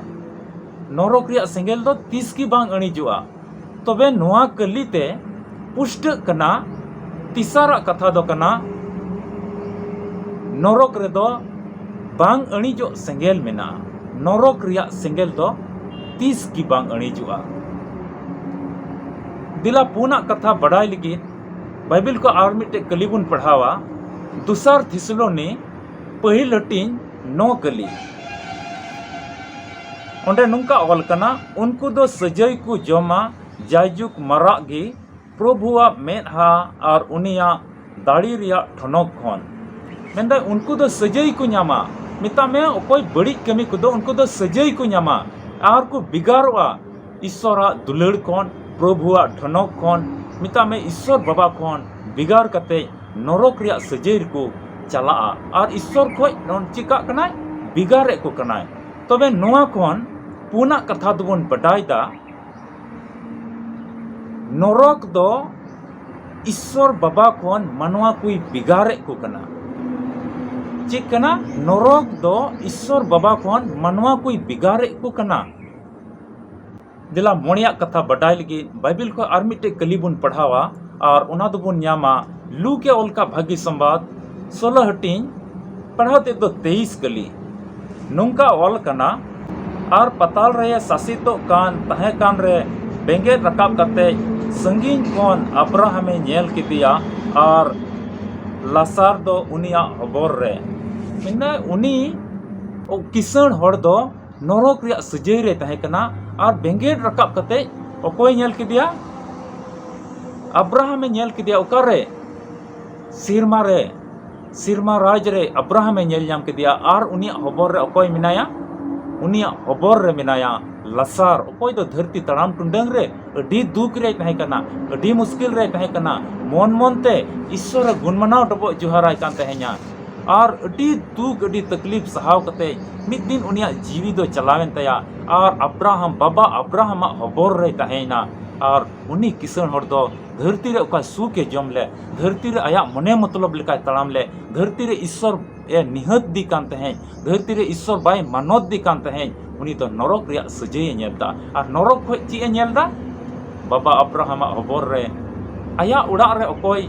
ᱱᱚᱨᱚᱠ ᱨᱮᱭᱟᱜ ᱥᱮᱸᱜᱮᱞ ᱫᱚ ᱛᱤᱥ ᱜᱮ ᱵᱟᱝ ᱟᱹᱬᱤᱡᱚᱜᱼᱟ᱾ ᱛᱚᱵᱮ ᱱᱚᱣᱟ ᱠᱟᱹᱞᱤ ᱛᱮ ᱯᱩᱥᱴᱟᱹᱜ ᱠᱟᱱᱟ, ᱛᱮᱥᱟᱨᱟᱜ ᱠᱟᱛᱷᱟ ᱫᱚ ᱠᱟᱱᱟ, ᱱᱚᱨᱚᱠ ᱨᱮᱫᱚ ᱵᱟᱝ ᱟᱹᱬᱤᱡᱚᱜ ᱥᱮᱸᱜᱮᱞ ᱢᱮᱱᱟᱜᱼᱟ᱾ ᱱᱚᱨᱚᱠ ᱨᱮᱭᱟᱜ ᱥᱮᱸᱜᱮᱞ ᱫᱚ ᱛᱤᱥ ᱜᱮ ᱵᱟᱝ ᱟᱹᱬᱤᱡᱚᱜᱼᱟ᱾ ᱫᱮᱞᱟ ᱯᱩᱱᱟᱜ ᱠᱟᱛᱷᱟ ᱵᱟᱰᱟᱭ ᱞᱟᱹᱜᱤᱫ ᱵᱟᱭᱵᱮᱞ ᱠᱚ ᱟᱨ ᱢᱤᱫᱴᱮᱡ ᱠᱟᱹᱞᱤ ᱵᱚᱱ ᱯᱟᱲᱦᱟᱣᱟ, ᱫᱚᱥᱟᱨ ᱛᱷᱮᱥᱟᱞᱳᱱᱤ ᱯᱟᱹᱦᱤᱞ ᱦᱟᱹᱴᱤᱧ ᱱᱚ ᱠᱟᱹᱞᱤ᱾ ᱚᱸᱰᱮ ᱱᱚᱝᱠᱟ ᱚᱞ ᱠᱟᱱᱟ, ᱩᱱᱠᱩ ᱫᱚ ᱥᱟᱹᱡᱟᱹᱭ ᱠᱚ ᱡᱚᱢᱟ, ᱡᱟᱭᱡᱩᱜᱽ ᱢᱟᱨᱟᱜ ᱜᱮ ᱯᱨᱚᱵᱷᱩᱣᱟᱜ ᱢᱮᱫᱦᱟ ᱟᱨ ᱩᱱᱤᱭᱟᱜ ᱫᱟᱲᱮ ᱨᱮᱭᱟᱜ ᱴᱷᱚᱱᱚᱠ ᱠᱷᱚᱱ᱾ ᱢᱮᱱᱫᱟᱭ, ᱩᱱᱠᱩ ᱫᱚ ᱥᱟᱹᱡᱟᱹᱭ ᱠᱚ ᱧᱟᱢᱟ᱾ ᱢᱮᱛᱟᱜ ᱢᱮ, ᱚᱠᱚᱭ ᱵᱟᱹᱲᱤᱡ ᱠᱟᱹᱢᱤ ᱠᱚᱫᱚ, ᱩᱱᱠᱩ ᱫᱚ ᱥᱟᱹᱡᱟᱹᱭ ᱠᱚ ᱧᱟᱢᱟ ᱟᱨ ᱠᱚ ᱵᱷᱮᱜᱟᱨᱚᱜᱼᱟ ᱤᱥᱥᱚᱨᱟᱜ ᱫᱩᱞᱟᱹᱲ ᱠᱷᱚᱱ, ᱯᱨᱚᱵᱷᱩᱣᱟᱜ ᱴᱷᱚᱱᱚᱠ ᱠᱷᱚᱱ, ᱢᱮᱛᱟᱜ ᱢᱮ, ᱤᱥᱥᱚᱨ ᱵᱟᱵᱟ ᱠᱷᱚᱱ ᱵᱷᱮᱜᱟᱨ ᱠᱟᱛᱮ ᱱᱚᱨᱚᱠ ᱨᱮᱭᱟᱜ ᱥᱟᱹᱡᱟᱹᱭ ᱨᱮᱠᱚ ᱪᱟᱞᱟᱜᱼᱟ᱾ ᱟᱨ ᱤᱥᱥᱚᱨ ᱠᱷᱚᱡ ᱱᱚᱰᱮ ᱪᱤᱠᱟᱜ ᱠᱟᱱᱟᱭ? ᱵᱷᱮᱜᱟᱨᱮᱫ ᱠᱚ ᱠᱟᱱᱟᱭ᱾ ᱛᱚᱵᱮ ᱱᱚᱣᱟ ᱠᱷᱚᱱ ᱯᱩᱱᱟᱜ ᱠᱟᱛᱷᱟ ᱫᱚᱵᱚᱱ ᱵᱟᱰᱟᱭ ᱫᱟ, ᱱᱚᱨᱚᱠ ᱫᱚ ᱤᱥᱥᱚᱨ ᱵᱟᱵᱟ ᱠᱷᱚᱱ ᱢᱟᱱᱣᱟ ᱠᱚᱭ ᱵᱷᱮᱜᱟᱨᱮᱫ ᱠᱚ ᱠᱟᱱᱟ᱾ ᱪᱮᱫ ᱠᱟᱱᱟ? ᱱᱚᱨᱚᱠ ᱫᱚ ᱤᱥᱥᱚᱨ ᱵᱟᱵᱟ ᱠᱷᱚᱱ ᱢᱟᱱᱣᱟ ᱠᱚᱭ ᱵᱷᱮᱜᱟᱨᱮᱫ ᱠᱚ ᱠᱟᱱᱟ᱾ ᱫᱮᱞᱟ ᱢᱚᱬᱮᱭᱟᱜ ᱠᱟᱛᱷᱟ ᱵᱟᱰᱟᱭ ᱞᱟᱹᱜᱤᱫ ᱵᱟᱭᱵᱮᱞ ᱠᱷᱚᱱ ᱟᱨ ᱢᱤᱫᱴᱮᱡ ᱠᱟᱹᱞᱤ ᱵᱚᱱ ᱯᱟᱲᱦᱟᱣᱟ, ᱟᱨ ᱚᱱᱟ ᱫᱚᱵᱚᱱ ᱧᱟᱢᱟ ᱞᱩᱠ ᱮ ᱚᱞ ᱠᱟᱜ ᱵᱷᱟᱹᱜᱤ ᱥᱚᱢᱵᱟᱫ ᱥᱳᱞᱳ ᱦᱟᱹᱴᱤᱧ, ᱯᱟᱲᱦᱟᱣ ᱛᱮᱫ ᱫᱚ ᱛᱮᱭᱤᱥ ᱠᱟᱹᱞᱤ᱾ ᱱᱚᱝᱠᱟ ᱚᱞ ᱠᱟᱱᱟ, ᱟᱨ ᱯᱟᱛᱟᱞ ᱨᱮ ᱥᱟᱥᱮᱛᱚᱜ ᱠᱟᱱ ᱛᱟᱦᱮᱸ ᱠᱟᱱ ᱨᱮ ᱵᱮᱸᱜᱮᱫ ᱨᱟᱠᱟᱵ ᱠᱟᱛᱮ ᱥᱟᱺᱜᱤᱧ ᱠᱷᱚᱱ ᱟᱵᱨᱟᱦᱟᱢᱮ ᱧᱮᱞ ᱠᱮᱫᱮᱭᱟ, ᱟᱨ ᱞᱟᱥᱟᱨ ᱫᱚ ᱩᱱᱤᱭᱟᱜ ᱦᱚᱵᱚᱨ ᱨᱮ᱾ ᱢᱮᱱᱫᱟᱭ, ᱩᱱᱤ ᱠᱤᱥᱟᱹᱬ ᱦᱚᱲ ᱫᱚ ᱱᱚᱨᱚᱠ ᱨᱮᱭᱟᱜ ᱥᱟᱹᱡᱟᱹᱭ ᱨᱮ ᱛᱟᱦᱮᱸ ᱠᱟᱱᱟ, ᱟᱨ ᱵᱮᱸᱜᱮᱫ ᱨᱟᱠᱟᱵ ᱠᱟᱛᱮ ᱚᱠᱚᱭ ᱧᱮᱞ ᱠᱮᱫᱮᱭᱟ? ᱟᱵᱨᱟᱦᱟᱢᱮ ᱧᱮᱞ ᱠᱮᱫᱮᱭᱟ᱾ ᱚᱠᱟᱨᱮ? ᱥᱮᱨᱢᱟ ᱨᱮ, ᱥᱮᱨᱢᱟ ᱨᱟᱡᱽ ᱨᱮ ᱟᱵᱨᱟᱦᱟᱢᱮ ᱧᱮᱞ ᱧᱟᱢ ᱠᱮᱫᱮᱭᱟ᱾ ᱟᱨ ᱩᱱᱤᱭᱟᱜ ᱦᱚᱵᱚᱨ ᱨᱮ ᱚᱠᱚᱭ ᱢᱮᱱᱟᱭᱟ? ᱩᱱᱤᱭᱟᱜ ᱦᱚᱵᱚᱨ ᱨᱮ ᱢᱮᱱᱟᱭᱟ ᱞᱟᱥᱟᱨ, ᱚᱠᱚᱭ ᱫᱚ ᱫᱷᱟᱹᱨᱛᱤ ᱛᱟᱲᱟᱢ ᱴᱩᱰᱟᱹᱝ ᱨᱮ ᱟᱹᱰᱤ ᱫᱩᱠ ᱨᱮᱭ ᱛᱟᱦᱮᱸ ᱠᱟᱱᱟ, ᱟᱹᱰᱤ ᱢᱩᱥᱠᱤᱞ ᱨᱮᱭ ᱛᱟᱦᱮᱸ ᱠᱟᱱᱟ᱾ ᱢᱚᱱ ᱢᱚᱱ ᱛᱮ ᱤᱥᱥᱚᱨᱮ ᱜᱩᱱᱢᱟᱱᱟᱣ ᱰᱚᱵᱚᱜ ᱡᱚᱦᱟᱨᱟᱭ ᱠᱟᱱ ᱛᱟᱦᱮᱸᱧᱟ᱾ ᱟᱨ ᱟᱹᱰᱤ ᱫᱩᱠ, ᱟᱹᱰᱤ ᱛᱟᱠᱞᱤᱯ ᱥᱟᱦᱟᱣ ᱠᱟᱛᱮ ᱢᱤᱫ ᱫᱤᱱ ᱩᱱᱤᱭᱟᱜ ᱡᱤᱣᱤ ᱫᱚ ᱪᱟᱞᱟᱣᱮᱱ ᱛᱟᱭᱟ᱾ ᱟᱨ ᱟᱵᱨᱟᱦᱟᱢ, ᱵᱟᱵᱟ ᱟᱵᱨᱟᱦᱟᱢᱟᱜ ᱦᱚᱵᱚᱨ ᱨᱮᱭ ᱛᱟᱦᱮᱸᱭᱮᱱᱟ᱾ ᱟᱨ ᱩᱱᱤ ᱠᱤᱥᱟᱹᱬ ᱦᱚᱲ ᱫᱚ ᱫᱷᱟᱹᱨᱛᱤ ᱨᱮ ᱚᱠᱟ ᱥᱩᱠ ᱮ ᱡᱚᱢ ᱞᱮ, ᱫᱷᱟᱹᱨᱛᱤ ᱨᱮ ᱟᱭᱟᱜ ᱢᱚᱱᱮ ᱢᱚᱛᱞᱚᱵ ᱞᱮᱠᱟᱭ ᱛᱟᱲᱟᱢ ᱞᱮ, ᱫᱷᱟᱹᱨᱛᱤ ᱨᱮ ᱤᱥᱥᱚᱨ ᱮ ᱱᱤᱦᱟᱹᱛ ᱫᱤ ᱠᱟᱱ ᱛᱟᱦᱮᱸᱫ, ᱫᱷᱟᱹᱨᱛᱤ ᱨᱮ ᱤᱥᱥᱚᱨ ᱵᱟᱭ ᱢᱟᱱᱚᱛ ᱫᱤ ᱠᱟᱱ ᱛᱟᱦᱮᱸᱫ, ᱩᱱᱤ ᱫᱚ ᱱᱚᱨᱚᱠ ᱨᱮᱭᱟᱜ ᱥᱟᱹᱡᱟᱹᱭᱮ ᱧᱮᱞ ᱮᱫᱟ᱾ ᱟᱨ ᱱᱚᱨᱚᱠ ᱠᱷᱚᱱ ᱪᱮᱫ ᱮ ᱧᱮᱞ ᱮᱫᱟ? ᱵᱟᱵᱟ ᱟᱵᱨᱟᱦᱟᱢᱟᱜ ᱦᱚᱵᱚᱨ ᱨᱮ ᱟᱭᱟᱜ ᱚᱲᱟᱜ ᱨᱮ ᱚᱠᱚᱭ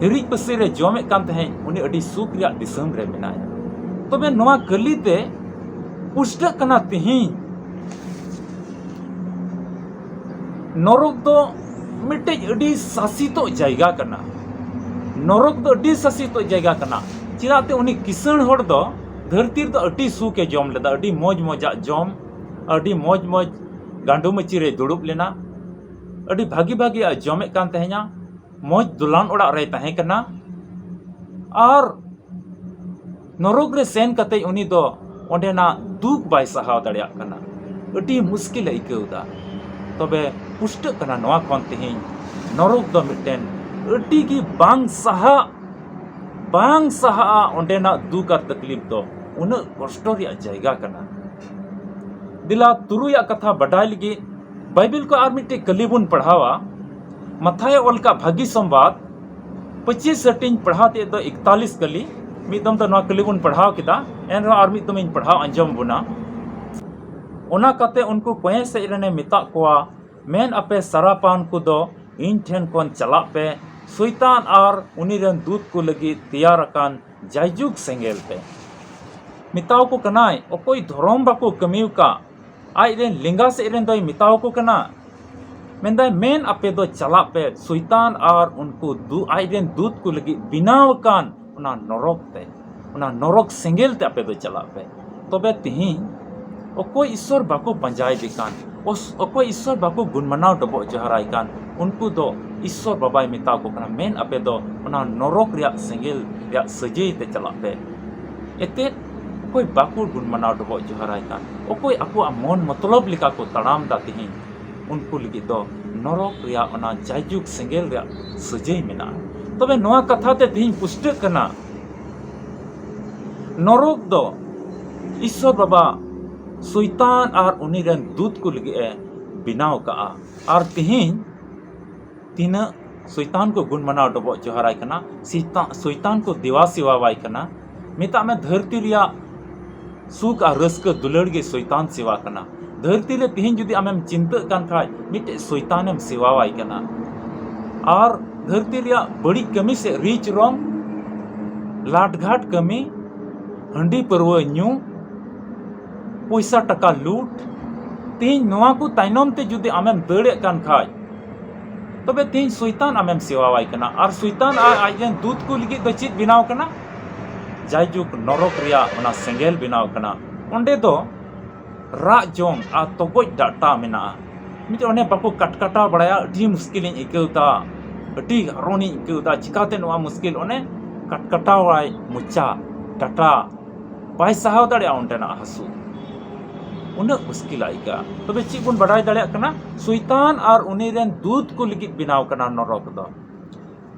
ᱦᱤᱨᱤᱡ ᱯᱟᱹᱥᱤᱨ ᱮ ᱡᱚᱢᱮᱫ ᱠᱟᱱ ᱛᱟᱦᱮᱸᱫ, ᱩᱱᱤ ᱟᱹᱰᱤ ᱥᱩᱠ ᱨᱮᱭᱟᱜ ᱫᱤᱥᱚᱢ ᱨᱮ ᱢᱮᱱᱟᱭᱟ᱾ ᱛᱚᱵᱮ ᱱᱚᱣᱟ ᱠᱟᱹᱞᱤ ᱛᱮ ᱯᱩᱥᱴᱟᱹᱜ ᱠᱟᱱᱟ ᱛᱤᱦᱤᱧ ᱱᱚᱨᱚᱠ ᱫᱚ ᱢᱤᱫᱴᱮᱡ ᱟᱹᱰᱤ ᱥᱟᱥᱤᱛᱚᱜ ᱡᱟᱭᱜᱟ ᱠᱟᱱᱟ᱾ ᱱᱚᱨᱚᱠ ᱫᱚ ᱟᱹᱰᱤ ᱥᱟᱥᱤᱛᱚᱜ ᱡᱟᱭᱜᱟ ᱠᱟᱱᱟ᱾ ᱪᱮᱫᱟᱜ ᱛᱮ ᱩᱱᱤ ᱠᱤᱥᱟᱹᱬ ᱦᱚᱲ ᱫᱚ ᱫᱷᱟᱹᱨᱛᱤ ᱨᱮᱫᱚ ᱟᱹᱰᱤ ᱥᱩᱠ ᱮ ᱡᱚᱢ ᱞᱮᱫᱟ, ᱟᱹᱰᱤ ᱢᱚᱡᱽ ᱢᱚᱡᱟᱜ ᱡᱚᱢ, ᱟᱹᱰᱤ ᱢᱚᱡᱽ ᱢᱚᱡᱽ ᱜᱟᱸᱰᱚ ᱢᱟᱹᱪᱤ ᱨᱮᱭ ᱫᱩᱲᱩᱵ ᱞᱮᱱᱟ, ᱟᱹᱰᱤ ᱵᱷᱟᱹᱜᱤ ᱵᱷᱟᱹᱜᱤᱭᱟᱜ ᱡᱚᱢᱮᱫ ᱠᱟᱱ ᱛᱟᱦᱮᱸᱧᱟ, ᱢᱚᱡᱽ ᱫᱚᱞᱟᱱ ᱚᱲᱟᱜ ᱨᱮᱭ ᱛᱟᱦᱮᱸ ᱠᱟᱱᱟ᱾ ᱟᱨ ᱱᱚᱨᱚᱠ ᱨᱮ ᱥᱮᱱ ᱠᱟᱛᱮ ᱩᱱᱤ ᱫᱚ ᱚᱸᱰᱮᱱᱟᱜ ᱫᱩᱠ ᱵᱟᱭ ᱥᱟᱦᱟᱣ ᱫᱟᱲᱮᱭᱟᱜ ᱠᱟᱱᱟ, ᱟᱹᱰᱤ ᱢᱩᱥᱠᱤᱞ ᱮ ᱟᱹᱭᱠᱟᱹᱣ ᱮᱫᱟ᱾ ᱛᱚᱵᱮ ᱯᱩᱥᱴᱟᱹᱜ ᱠᱟᱱᱟ ᱱᱚᱣᱟ ᱠᱷᱚᱱ ᱛᱮᱦᱮᱧ, ᱱᱚᱨᱚᱠ ᱫᱚ ᱢᱤᱫᱴᱮᱱ ᱟᱹᱰᱤ ᱜᱮ ᱵᱟᱝ ᱥᱟᱦᱟᱜ, ᱵᱟᱝ ᱥᱟᱦᱟᱜᱼᱟ ᱚᱸᱰᱮᱱᱟᱜ ᱫᱩᱠ ᱟᱨ ᱛᱟᱠᱞᱤᱯ ᱫᱚ, ᱩᱱᱟᱹᱜ ᱠᱚᱥᱴᱚ ᱨᱮᱭᱟᱜ ᱡᱟᱭᱜᱟ ᱠᱟᱱᱟ᱾ ᱫᱮᱞᱟ ᱛᱩᱨᱩᱭᱟᱜ ᱠᱟᱛᱷᱟ ᱵᱟᱰᱟᱭ ᱞᱟᱹᱜᱤᱫ ᱵᱟᱭᱵᱮᱞ ᱠᱚ ᱟᱨ ᱢᱤᱫᱴᱮᱡ ᱠᱟᱹᱞᱤ ᱵᱚᱱ ᱯᱟᱲᱦᱟᱣᱟ᱾ ᱢᱟᱛᱷᱟᱭ ᱚᱞ ᱠᱟᱜ ᱵᱷᱟᱹᱜᱤ ᱥᱚᱢᱵᱟᱫ ᱯᱚᱸᱪᱤᱥ ᱦᱟᱹᱴᱤᱧ ᱯᱟᱲᱦᱟᱣ ᱛᱮᱫ ᱫᱚ ᱮᱠᱛᱟᱞᱤᱥ ᱠᱟᱹᱞᱤ᱾ ᱢᱤᱫ ᱫᱚᱢ ᱫᱚ ᱱᱚᱣᱟ ᱠᱟᱹᱞᱤ ᱵᱚᱱ ᱯᱟᱲᱦᱟᱣ ᱠᱮᱫᱟ, ᱮᱱ ᱨᱮᱦᱚᱸ ᱟᱨ ᱢᱤᱫ ᱫᱚᱢ ᱤᱧ ᱯᱟᱲᱦᱟᱣ ᱟᱸᱡᱚᱢ ᱵᱚᱱᱟ᱾ ᱚᱱᱟ ᱠᱟᱛᱮ ᱩᱱᱠᱩ ᱠᱚᱭᱮ ᱥᱮᱫ ᱨᱮᱱᱮ ᱢᱮᱛᱟᱜ ᱠᱚᱣᱟ, ᱢᱮᱱ ᱟᱯᱮ ᱥᱟᱨᱟᱯᱟᱱ ᱠᱚᱫᱚ ᱤᱧ ᱴᱷᱮᱱ ᱠᱷᱚᱱ ᱪᱟᱞᱟᱜ ᱯᱮ, ᱥᱚᱭᱛᱟᱱ ᱟᱨ ᱩᱱᱤ ᱨᱮᱱ ᱫᱩᱛ ᱠᱚ ᱞᱟᱹᱜᱤᱫ ᱛᱮᱭᱟᱨ ᱟᱠᱟᱱ ᱡᱟᱭᱡᱩᱜᱽ ᱥᱮᱸᱜᱮᱞ ᱛᱮ᱾ ᱢᱮᱛᱟᱣ ᱠᱚ ᱠᱟᱱᱟᱭ, ᱚᱠᱚᱭ ᱫᱷᱚᱨᱚᱢ ᱵᱟᱠᱚ ᱠᱟᱹᱢᱤ ᱟᱠᱟᱫ, ᱟᱡ ᱨᱮᱱ ᱞᱮᱸᱜᱟ ᱥᱮᱫ ᱨᱮᱱ ᱫᱚᱭ ᱢᱮᱛᱟᱣ ᱠᱚ ᱠᱟᱱᱟ᱾ ᱢᱮᱱᱫᱟᱭ, ᱢᱮᱱ ᱟᱯᱮ ᱫᱚ ᱪᱟᱞᱟᱜ ᱯᱮ, ᱥᱚᱭᱛᱟᱱ ᱟᱨ ᱩᱱᱠᱩ ᱫᱩ-, ᱟᱡ ᱨᱮᱱ ᱫᱩᱛ ᱠᱚ ᱞᱟᱹᱜᱤᱫ ᱵᱮᱱᱟᱣ ᱟᱠᱟᱱ ᱚᱱᱟ ᱱᱚᱨᱚᱠ ᱛᱮ, ᱚᱱᱟ ᱱᱚᱨᱚᱠ ᱥᱮᱸᱜᱮᱞ ᱛᱮ ᱟᱯᱮ ᱫᱚ ᱪᱟᱞᱟᱜ ᱯᱮ᱾ ᱛᱚᱵᱮ ᱛᱤᱦᱤᱧ ᱚᱠᱚᱭ ᱤᱥᱥᱚᱨ ᱵᱟᱠᱚ ᱯᱟᱸᱡᱟᱭᱮᱫᱮ ᱠᱟᱱ, ᱚᱥ-, ᱚᱠᱚᱭ ᱤᱥᱥᱚᱨ ᱵᱟᱠᱚ ᱜᱩᱱᱢᱟᱱᱟᱣ ᱰᱚᱵᱚᱜ ᱡᱚᱦᱟᱨᱟᱭ ᱠᱟᱱ, ᱩᱱᱠᱩ ᱫᱚ ᱤᱥᱥᱚᱨ ᱵᱟᱵᱟᱭ ᱢᱮᱛᱟ ᱠᱚ ᱠᱟᱱᱟ, ᱢᱮᱱ ᱟᱯᱮ ᱫᱚ ᱚᱱᱟ ᱱᱚᱨᱚᱠ ᱨᱮᱭᱟᱜ ᱥᱮᱸᱜᱮᱞ ᱨᱮᱭᱟᱜ ᱥᱟᱹᱡᱟᱹᱭ ᱛᱮ ᱪᱟᱞᱟᱜ ᱯᱮ᱾ ᱮᱛᱮᱫ ᱚᱠᱚᱭ ᱵᱟᱠᱚ ᱜᱩᱱᱢᱟᱱᱟᱣ ᱰᱚᱵᱚᱜ ᱡᱚᱦᱟᱨᱟᱭ ᱠᱟᱱ, ᱚᱠᱚᱭ ᱟᱠᱚᱣᱟᱜ ᱢᱚᱱ ᱢᱚᱛᱞᱚᱵ ᱞᱮᱠᱟ ᱠᱚ ᱛᱟᱲᱟᱢ ᱫᱟ ᱛᱤᱦᱤᱧ, ᱩᱱᱠᱩ ᱞᱟᱹᱜᱤᱫ ᱫᱚ ᱱᱚᱨᱚᱠ ᱨᱮᱭᱟᱜ ᱚᱱᱟ ᱡᱟᱭᱡᱩᱜᱽ ᱥᱮᱸᱜᱮᱞ ᱨᱮᱭᱟᱜ ᱥᱟᱹᱡᱟᱹᱭ ᱢᱮᱱᱟᱜᱼᱟ᱾ ᱛᱚᱵᱮ ᱱᱚᱣᱟ ᱠᱟᱛᱷᱟ ᱛᱮ ᱛᱮᱦᱮᱧ ᱯᱩᱥᱴᱟᱹᱜ ᱠᱟᱱᱟ, ᱱᱚᱨᱚᱠ ᱫᱚ ᱤᱥᱥᱚᱨ ᱵᱟᱵᱟ ᱥᱚᱭᱛᱟᱱ ᱟᱨ ᱩᱱᱤ ᱨᱮᱱ ᱫᱩᱛ ᱠᱚ ᱞᱟᱹᱜᱤᱫ ᱮ ᱵᱮᱱᱟᱣ ᱠᱟᱜᱼᱟ᱾ ᱟᱨ ᱛᱮᱦᱮᱧ ᱛᱤᱱᱟᱹᱜ ᱥᱚᱭᱛᱟᱱ ᱠᱚ ᱜᱩᱱ ᱢᱟᱱᱟᱣ ᱰᱚᱵᱚᱜ ᱡᱚᱦᱟᱨᱟᱭ ᱠᱟᱱᱟ, ᱥᱚᱭᱛᱟ-, ᱥᱚᱭᱛᱟᱱ ᱠᱚ ᱫᱮᱣᱟ ᱥᱮᱣᱟᱣᱟᱭ ᱠᱟᱱᱟ᱾ ᱢᱮᱛᱟᱜ ᱢᱮ, ᱫᱷᱟᱹᱨᱛᱤ ᱨᱮᱭᱟᱜ ᱥᱩᱠ ᱟᱨ ᱨᱟᱹᱥᱠᱟᱹ ᱫᱩᱞᱟᱹᱲ ᱜᱮ ᱥᱚᱭᱛᱟᱱ ᱥᱮᱣᱟ ᱠᱟᱱᱟ᱾ ᱫᱷᱟᱹᱨᱛᱤ ᱨᱮ ᱛᱮᱦᱮᱧ ᱡᱩᱫᱤ ᱟᱢᱮᱢ ᱪᱤᱱᱛᱟᱹᱜ ᱠᱟᱱ ᱠᱷᱟᱡ, ᱢᱤᱫᱴᱮᱡ ᱥᱚᱭᱛᱟᱱᱮᱢ ᱥᱮᱣᱟᱣᱟᱭ ᱠᱟᱱᱟ᱾ ᱟᱨ ᱫᱷᱟᱹᱨᱛᱤ ᱨᱮᱭᱟᱜ ᱵᱟᱹᱲᱤᱡ ᱠᱟᱹᱢᱤ ᱥᱮ ᱨᱤᱪ ᱨᱚᱝ, ᱞᱟᱴᱜᱷᱟᱴ ᱠᱟᱹᱢᱤ, ᱦᱟᱺᱰᱤ ᱯᱟᱹᱨᱣᱟᱹ ᱧᱩ, ᱯᱚᱭᱥᱟ ᱴᱟᱠᱟ ᱞᱩᱴ, ᱛᱮᱦᱮᱧ ᱱᱚᱣᱟ ᱠᱚ ᱛᱟᱭᱱᱚᱢ ᱛᱮ ᱡᱩᱫᱤ ᱟᱢᱮᱢ ᱫᱟᱹᱲᱮᱫ ᱠᱟᱱ ᱠᱷᱟᱡ, ᱛᱚᱵᱮ ᱛᱮᱦᱮᱧ ᱥᱚᱭᱛᱟᱱ ᱟᱢᱮᱢ ᱥᱮᱣᱟᱣᱟᱭ ᱠᱟᱱᱟ᱾ ᱟᱨ ᱥᱚᱭᱛᱟᱱ ᱟᱨ ᱟᱡ ᱨᱮᱱ ᱫᱩᱛ ᱠᱚ ᱞᱟᱹᱜᱤᱫ ᱫᱚ ᱪᱮᱫ ᱵᱮᱱᱟᱣ ᱠᱟᱱᱟ? ᱡᱟᱭᱡᱩᱜᱽ ᱱᱚᱨᱚᱠ ᱨᱮᱭᱟᱜ ᱚᱱᱟ ᱥᱮᱸᱜᱮᱞ ᱵᱮᱱᱟᱣ ᱠᱟᱱᱟ᱾ ᱚᱸᱰᱮ ᱫᱚ ᱨᱟᱜ ᱡᱚᱝ ᱟᱨ ᱛᱚᱜᱚᱡ ᱰᱟᱴᱟ ᱢᱮᱱᱟᱜᱼᱟ᱾ ᱢᱤᱫᱴᱮᱱ ᱚᱱᱮ ᱵᱟᱠᱚ ᱠᱟᱴᱠᱟᱴᱟᱣ ᱵᱟᱲᱟᱭᱟ, ᱟᱹᱰᱤ ᱢᱩᱥᱠᱤᱞᱤᱧ ᱟᱹᱭᱠᱟᱹᱣ ᱮᱫᱟ, ᱟᱹᱰᱤ ᱦᱟᱨᱚᱱᱤᱧ ᱟᱹᱭᱠᱟᱹᱣ ᱮᱫᱟ, ᱪᱤᱠᱟᱛᱮ ᱱᱚᱣᱟ ᱢᱩᱥᱠᱤᱞ? ᱚᱱᱮ ᱠᱟᱴᱠᱟᱴᱟᱣᱟᱭ ᱢᱚᱪᱟ, ᱰᱟᱴᱟ, ᱵᱟᱭ ᱥᱟᱦᱟᱣ ᱫᱟᱲᱮᱭᱟᱜᱼᱟ ᱚᱸᱰᱮᱱᱟᱜ ᱦᱟᱹᱥᱩ, ᱩᱱᱟᱹᱜ ᱢᱩᱥᱠᱤᱞ ᱟᱹᱭᱠᱟᱹᱜᱼᱟ᱾ ᱛᱚᱵᱮ ᱪᱮᱫ ᱵᱚᱱ ᱵᱟᱰᱟᱭ ᱫᱟᱲᱮᱭᱟᱜ ᱠᱟᱱᱟ? ᱥᱚᱭᱛᱟᱱ ᱟᱨ ᱩᱱᱤ ᱨᱮᱱ ᱫᱩᱛ ᱠᱚ ᱞᱟᱹᱜᱤᱫ ᱵᱮᱱᱟᱣ ᱠᱟᱱᱟ ᱱᱚᱨᱚᱠ ᱫᱚ᱾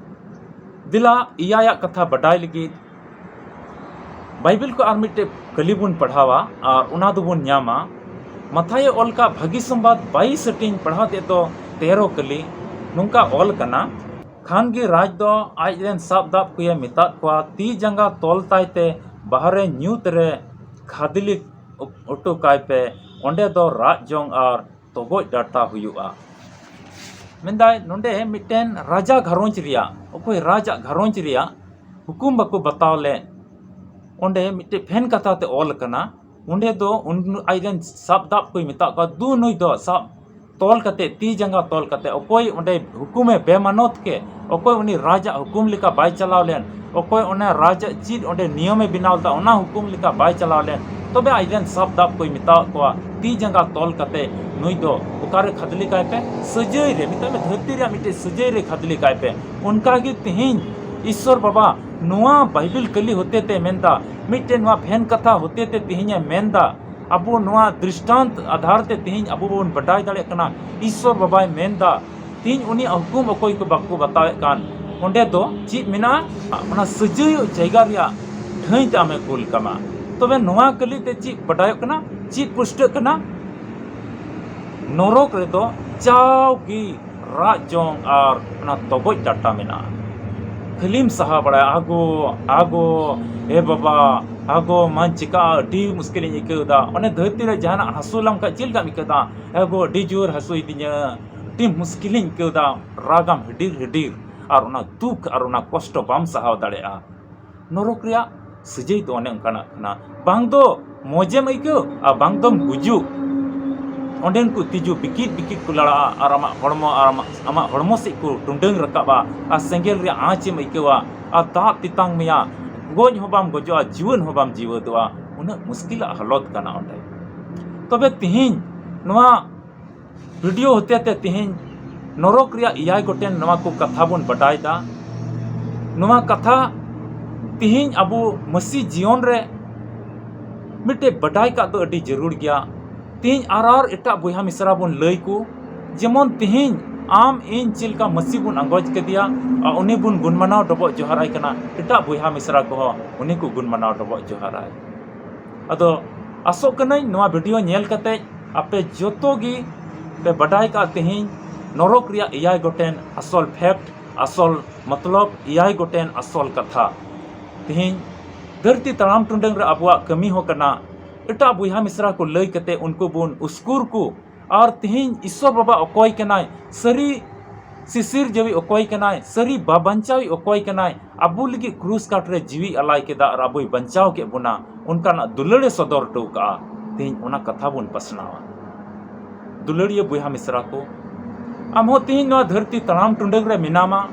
ᱫᱮᱞᱟ ᱮᱭᱟᱭᱟᱜ ᱠᱟᱛᱷᱟ ᱵᱟᱰᱟᱭ ᱞᱟᱹᱜᱤᱫ ᱵᱟᱭᱵᱮᱞ ᱠᱚ ᱟᱨ ᱢᱤᱫᱴᱮᱡ ᱠᱟᱹᱞᱤ ᱵᱚᱱ ᱯᱟᱲᱦᱟᱣᱟ ᱟᱨ ᱚᱱᱟ ᱫᱚᱵᱚᱱ ᱧᱟᱢᱟ᱾ ᱢᱟᱛᱷᱟᱭᱮ ᱚᱞ ᱠᱟᱜ ᱵᱷᱟᱹᱜᱤ ᱥᱚᱢᱵᱟᱫ ᱵᱟᱭᱤᱥ ᱦᱟᱹᱴᱤᱧ ᱯᱟᱲᱦᱟᱣ ᱛᱮᱫ ᱫᱚ ᱛᱮᱨᱚ ᱠᱟᱹᱞᱤ᱾ ᱱᱚᱝᱠᱟ ᱚᱞ ᱠᱟᱱᱟ, ᱠᱷᱟᱱ ᱜᱮ ᱨᱟᱡᱽ ᱫᱚ ᱟᱡ ᱨᱮᱱ ᱥᱟᱵ ᱫᱟᱵ ᱠᱚᱭᱮ ᱢᱮᱛᱟᱫ ᱠᱚᱣᱟ, ᱛᱤ ᱡᱟᱸᱜᱟ ᱛᱚᱞ ᱛᱟᱭ ᱛᱮ ᱵᱟᱦᱨᱮ ᱧᱩᱛ ᱨᱮ ᱠᱷᱟᱫᱽᱞᱤ ᱚᱴᱚ ᱠᱟᱭ ᱯᱮ, ᱚᱸᱰᱮ ᱫᱚ ᱨᱟᱜ ᱡᱚᱝ ᱟᱨ ᱛᱚᱜᱚᱡ ᱰᱟᱴᱟ ᱦᱩᱭᱩᱜᱼᱟ᱾ ᱢᱮᱱᱫᱟᱭ ᱱᱚᱰᱮ ᱢᱤᱫᱴᱮᱱ ᱨᱟᱡᱟ ᱜᱷᱟᱨᱚᱸᱡᱽ ᱨᱮᱭᱟᱜ, ᱚᱠᱚᱭ ᱨᱟᱡᱟᱜ ᱜᱷᱟᱨᱚᱸᱡᱽ ᱨᱮᱭᱟᱜ ᱦᱩᱠᱩᱢ ᱵᱟᱠᱚ ᱵᱟᱛᱟᱣ ᱞᱮᱫ, ᱚᱸᱰᱮ ᱢᱤᱫᱴᱮᱱ ᱵᱷᱮᱱ ᱠᱟᱛᱷᱟ ᱛᱮ ᱚᱞ ᱟᱠᱟᱱᱟ᱾ ᱚᱸᱰᱮ ᱫᱚ ᱩᱱ-, ᱟᱡ ᱨᱮᱱ ᱥᱟᱵ ᱫᱟᱵ ᱠᱚᱭ ᱢᱮᱛᱟᱫ ᱠᱚᱣᱟ, ᱫᱩ ᱱᱩᱭ ᱫᱚ ᱥᱟᱵ ᱛᱚᱞ ᱠᱟᱛᱮ, ᱛᱤ ᱡᱟᱸᱜᱟ ᱛᱚᱞ ᱠᱟᱛᱮ, ᱚᱠᱚᱭ ᱚᱸᱰᱮ ᱦᱩᱠᱩᱢᱮ ᱵᱮᱢᱟᱱᱚᱛ ᱠᱮ, ᱚᱠᱚᱭ ᱩᱱᱤ ᱨᱟᱡᱟᱜ ᱦᱩᱠᱩᱢ ᱞᱮᱠᱟ ᱵᱟᱭ ᱪᱟᱞᱟᱣ ᱞᱮᱱ, ᱚᱠᱚᱭ ᱚᱱᱟ ᱨᱟᱡᱟᱜ ᱪᱮᱫ ᱚᱸᱰᱮ ᱱᱤᱭᱚᱢᱮ ᱵᱮᱱᱟᱣ ᱞᱮᱫᱟ, ᱚᱱᱟ ᱦᱩᱠᱩᱢ ᱞᱮᱠᱟ ᱵᱟᱭ ᱪᱟᱞᱟᱣ ᱞᱮᱱ, ᱛᱚᱵᱮ ᱟᱡ ᱨᱮᱱ ᱥᱟᱵ ᱫᱟᱵ ᱠᱚᱭ ᱢᱮᱛᱟᱣᱟᱫ ᱠᱚᱣᱟ, ᱛᱤ ᱡᱟᱸᱜᱟ ᱛᱚᱞ ᱠᱟᱛᱮ ᱱᱩᱭ ᱫᱚ ᱚᱠᱟᱨᱮ ᱠᱷᱟᱫᱽᱞᱮ ᱠᱟᱭ ᱯᱮ? ᱥᱟᱹᱡᱟᱹᱭ ᱨᱮ, ᱢᱮᱛᱟᱜ ᱢᱮ ᱫᱷᱟᱹᱨᱛᱤ ᱨᱮᱭᱟᱜ ᱢᱤᱫᱴᱮᱡ ᱥᱟᱹᱡᱟᱹᱭ ᱨᱮ ᱠᱷᱟᱫᱽᱞᱮ ᱠᱟᱭ ᱯᱮ᱾ ᱚᱱᱠᱟ ᱜᱮ ᱛᱮᱦᱮᱧ ᱤᱥᱥᱚᱨ ᱵᱟᱵᱟ ᱱᱚᱣᱟ ᱵᱟᱭᱵᱮᱞ ᱠᱟᱹᱞᱤ ᱦᱚᱛᱮ ᱛᱮ ᱢᱮᱱᱫᱟ, ᱢᱤᱫᱴᱮᱱ ᱱᱚᱣᱟ ᱵᱷᱮᱱ ᱠᱟᱛᱷᱟ ᱦᱚᱛᱮ ᱛᱮ ᱛᱮᱦᱮᱧ ᱮ ᱢᱮᱱᱫᱟ, ᱟᱵᱚ ᱱᱚᱣᱟ ᱫᱨᱤᱥᱴᱟᱱᱛ ᱟᱫᱷᱟᱨ ᱛᱮ ᱛᱮᱦᱮᱧ ᱟᱵᱚ ᱵᱚᱱ ᱵᱟᱰᱟᱭ ᱫᱟᱲᱮᱭᱟᱜ ᱠᱟᱱᱟ, ᱤᱥᱥᱚᱨ ᱵᱟᱵᱟᱭ ᱢᱮᱱᱫᱟ, ᱛᱮᱦᱮᱧ ᱩᱱᱤᱭᱟᱜ ᱦᱩᱠᱩᱢ ᱚᱠᱚᱭ ᱠᱚ ᱵᱟᱠᱚ ᱵᱟᱛᱟᱣᱮᱫ ᱠᱟᱱ, ᱚᱸᱰᱮ ᱫᱚ ᱪᱮᱫ ᱢᱮᱱᱟᱜᱼᱟ? ᱚᱱᱟ ᱥᱟᱹᱡᱟᱹᱭᱚᱜ ᱡᱟᱭᱜᱟ ᱨᱮᱭᱟᱜ ᱴᱷᱟᱹᱭ ᱛᱮ ᱟᱢᱮ ᱠᱩᱞ ᱠᱟᱢᱟ᱾ ᱛᱚᱵᱮ ᱱᱚᱣᱟ ᱠᱟᱹᱞᱤ ᱛᱮ ᱪᱮᱫ ᱵᱟᱰᱟᱭᱚᱜ ᱠᱟᱱᱟ, ᱪᱮᱫ ᱯᱩᱥᱴᱟᱹᱜ ᱠᱟᱱᱟ? ᱱᱚᱨᱚᱠ ᱨᱮᱫᱚ ᱡᱟᱣᱜᱮ ᱨᱟᱜ ᱡᱚᱝ ᱟᱨ ᱚᱱᱟ ᱛᱚᱜᱚᱡ ᱰᱟᱴᱟ ᱢᱮᱱᱟᱜᱼᱟ᱾ ᱠᱷᱟᱹᱞᱤᱢ ᱥᱟᱦᱟ ᱵᱟᱲᱟᱭᱟ, "ᱟᱜᱳ, ᱟᱜᱳ, ᱮ ᱵᱟᱵᱟ, ᱟᱜᱳ, ᱢᱟᱧ ᱪᱤᱠᱟᱹᱜᱼᱟ, ᱟᱹᱰᱤ ᱢᱩᱥᱠᱤᱞᱤᱧ ᱟᱹᱭᱠᱟᱹᱣ ᱮᱫᱟ᱾" ᱚᱱᱮ ᱫᱷᱟᱹᱨᱛᱤ ᱨᱮ ᱡᱟᱦᱟᱱᱟᱜ ᱦᱟᱹᱥᱩ ᱞᱮᱢ ᱠᱷᱟᱡ ᱪᱮᱫ ᱞᱮᱠᱟᱢ ᱟᱹᱭᱠᱟᱹᱣ ᱮᱫᱟ? "ᱟᱜᱳ, ᱟᱹᱰᱤ ᱡᱳᱨ ᱦᱟᱹᱥᱩᱭᱮᱫᱤᱧᱟ, ᱟᱹᱰᱤ ᱢᱩᱥᱠᱤᱞᱤᱧ ᱟᱹᱭᱠᱟᱹᱣ ᱮᱫᱟ᱾" ᱨᱟᱜᱟᱢ ᱦᱤᱰᱤᱨ ᱦᱤᱰᱤᱨ, ᱟᱨ ᱚᱱᱟ ᱫᱩᱠ ᱟᱨ ᱚᱱᱟ ᱠᱚᱥᱴᱚ ᱵᱟᱢ ᱥᱟᱦᱟᱣ ᱫᱟᱲᱮᱭᱟᱜᱼᱟ᱾ ᱱᱚᱨᱚᱠ ᱨᱮᱭᱟᱜ ᱥᱟᱹᱡᱟᱹᱭ ᱫᱚ ᱚᱱᱮ ᱚᱱᱠᱟᱱᱟᱜ ᱠᱟᱱᱟ᱾ ᱵᱟᱝ ᱫᱚ ᱢᱚᱡᱮᱢ ᱟᱹᱭᱠᱟᱹᱣ ᱟᱨ ᱵᱟᱝ ᱫᱚᱢ ᱜᱩᱡᱩᱜ᱾ ᱚᱸᱰᱮᱱ ᱠᱚ ᱛᱤᱡᱩ ᱵᱤᱠᱤᱫ ᱵᱤᱠᱤᱫ ᱠᱚ ᱞᱟᱲᱟᱜᱼᱟ ᱟᱨ ᱟᱢᱟᱜ ᱦᱚᱲᱢᱚ ᱟᱨ ᱟᱢᱟᱜ, ᱟᱢᱟᱜ ᱦᱚᱲᱢᱚ ᱥᱮᱫ ᱠᱚ ᱴᱩᱰᱟᱹᱝ ᱨᱟᱠᱟᱵᱼᱟ ᱟᱨ ᱥᱮᱸᱜᱮᱞ ᱨᱮᱭᱟᱜ ᱟᱸᱪ ᱮᱢ ᱟᱹᱭᱠᱟᱹᱣᱟ ᱟᱨ ᱫᱟᱜ ᱛᱮᱛᱟᱝ ᱢᱮᱭᱟ᱾ ᱜᱚᱡ ᱦᱚᱸ ᱵᱟᱢ ᱜᱚᱡᱚᱜᱼᱟ, ᱡᱤᱣᱮᱫ ᱦᱚᱸ ᱵᱟᱢ ᱡᱤᱣᱮᱫᱚᱜᱼᱟ᱾ ᱩᱱᱟᱹᱜ ᱢᱩᱥᱠᱤᱞᱟᱜ ᱦᱟᱞᱚᱛ ᱠᱟᱱᱟ ᱚᱸᱰᱮ᱾ ᱛᱚᱵᱮ ᱛᱤᱦᱤᱧ ᱱᱚᱣᱟ ᱵᱷᱤᱰᱤᱭᱳ ᱦᱚᱛᱮᱛᱮ ᱛᱤᱦᱤᱧ ᱱᱚᱨᱚᱠ ᱨᱮᱭᱟᱜ ᱮᱭᱟᱭ ᱜᱚᱴᱮᱱ ᱱᱚᱣᱟ ᱠᱚ ᱠᱟᱛᱷᱟ ᱵᱚᱱ ᱵᱟᱰᱟᱭ ᱫᱟ᱾ ᱱᱚᱣᱟ ᱠᱟᱛᱷᱟ ᱛᱤᱦᱤᱧ ᱟᱵᱚ ᱢᱟᱹᱥᱤ ᱡᱤᱭᱚᱱ ᱨᱮ ᱢᱤᱫᱴᱮᱡ ᱵᱟᱰᱟᱭ ᱠᱟᱜ ᱫᱚ ᱟᱹᱰᱤ ᱡᱟᱹᱨᱩᱲ ᱜᱮᱭᱟ᱾ ᱛᱤᱦᱤᱧ ᱟᱨ ᱟᱨ ᱮᱴᱟᱜ ᱵᱚᱭᱦᱟ ᱢᱤᱥᱨᱟ ᱵᱚᱱ ᱞᱟᱹᱭ ᱠᱚ, ᱡᱮᱢᱚᱱ ᱛᱤᱦᱤᱧ ᱟᱢ ᱤᱧ ᱪᱮᱫ ᱞᱮᱠᱟ ᱢᱟᱹᱥᱤ ᱵᱚᱱ ᱟᱸᱜᱚᱪ ᱠᱮᱫᱮᱭᱟ ᱟᱨ ᱩᱱᱤ ᱵᱚᱱ ᱜᱩᱱ ᱢᱟᱱᱟᱣ ᱰᱚᱵᱚᱜ ᱡᱚᱦᱟᱨᱟᱭ ᱠᱟᱱᱟ, ᱮᱴᱟᱜ ᱵᱚᱭᱦᱟ ᱢᱤᱥᱨᱟ ᱠᱚᱦᱚᱸ ᱩᱱᱤ ᱠᱚ ᱜᱩᱱ ᱢᱟᱱᱟᱣ ᱰᱚᱵᱚᱜ ᱡᱚᱦᱟᱨᱟᱭ᱾ ᱟᱫᱚ ᱟᱥᱚᱜ ᱠᱟᱹᱱᱟᱹᱧ ᱱᱚᱣᱟ ᱵᱷᱤᱰᱤᱭᱳ ᱧᱮᱞ ᱠᱟᱛᱮ ᱟᱯᱮ ᱡᱚᱛᱚ ᱜᱮ ᱯᱮ ᱵᱟᱰᱟᱭ ᱠᱟᱜᱼᱟ ᱛᱮᱦᱮᱧ ᱱᱚᱨᱚᱠ ᱨᱮᱭᱟᱜ ᱮᱭᱟᱭ ᱜᱚᱴᱮᱱ ᱟᱥᱚᱞ ᱯᱷᱮᱠᱴ, ᱟᱥᱚᱞ ᱢᱚᱛᱞᱚᱵ, ᱮᱭᱟᱭ ᱜᱚᱴᱮᱱ ᱟᱥᱚᱞ ᱠᱟᱛᱷᱟ᱾ ᱛᱮᱦᱮᱧ ᱫᱷᱟᱹᱨᱛᱤ ᱛᱟᱲᱟᱢ ᱴᱩᱰᱟᱹᱝ ᱨᱮ ᱟᱵᱚᱣᱟᱜ ᱠᱟᱹᱢᱤ ᱦᱚᱸ ᱠᱟᱱᱟ ᱮᱴᱟᱜ ᱵᱚᱭᱦᱟ ᱢᱤᱥᱨᱟ ᱠᱚ ᱞᱟᱹᱭ ᱠᱟᱛᱮ ᱩᱱᱠᱩ ᱵᱚᱱ ᱩᱥᱠᱩᱨ ᱠᱚ, ᱟᱨ ᱛᱮᱦᱮᱧ ᱤᱥᱥᱚᱨ ᱵᱟᱵᱟ ᱚᱠᱚᱭ ᱠᱟᱱᱟᱭ, ᱥᱟᱹᱨᱤ ᱥᱤᱥᱤᱨ ᱡᱟᱹᱣᱤ ᱚᱠᱚᱭ ᱠᱟᱱᱟᱭ, ᱥᱟᱹᱨᱤ ᱵᱟᱵᱟᱧᱪᱟᱣᱤᱡ ᱚᱠᱚᱭ ᱠᱟᱱᱟᱭ, ᱟᱵᱚ ᱞᱟᱹᱜᱤᱫ ᱠᱨᱩᱥ ᱠᱟᱴ ᱨᱮ ᱡᱤᱣᱤ ᱟᱞᱟᱭ ᱠᱮᱫᱟ ᱟᱨ ᱟᱵᱚᱭ ᱵᱟᱧᱪᱟᱣ ᱠᱮᱫ ᱵᱚᱱᱟ, ᱚᱱᱠᱟᱱᱟᱜ ᱫᱩᱞᱟᱹᱲᱮ ᱥᱚᱫᱚᱨ ᱦᱚᱴᱚ ᱠᱟᱜᱼᱟ᱾ ᱛᱮᱦᱮᱧ ᱚᱱᱟ ᱠᱟᱛᱷᱟ ᱵᱚᱱ ᱯᱟᱥᱱᱟᱣᱟ᱾ ᱫᱩᱞᱟᱹᱲᱤᱭᱟᱹ ᱵᱚᱭᱦᱟ ᱢᱤᱥᱨᱟ ᱠᱚ, ᱟᱢ ᱦᱚᱸ ᱛᱮᱦᱮᱧ ᱱᱚᱣᱟ ᱫᱷᱟᱹᱨᱛᱤ ᱛᱟᱲᱟᱢ ᱴᱩᱰᱟᱹᱝ ᱨᱮ ᱢᱮᱱᱟᱢᱟ,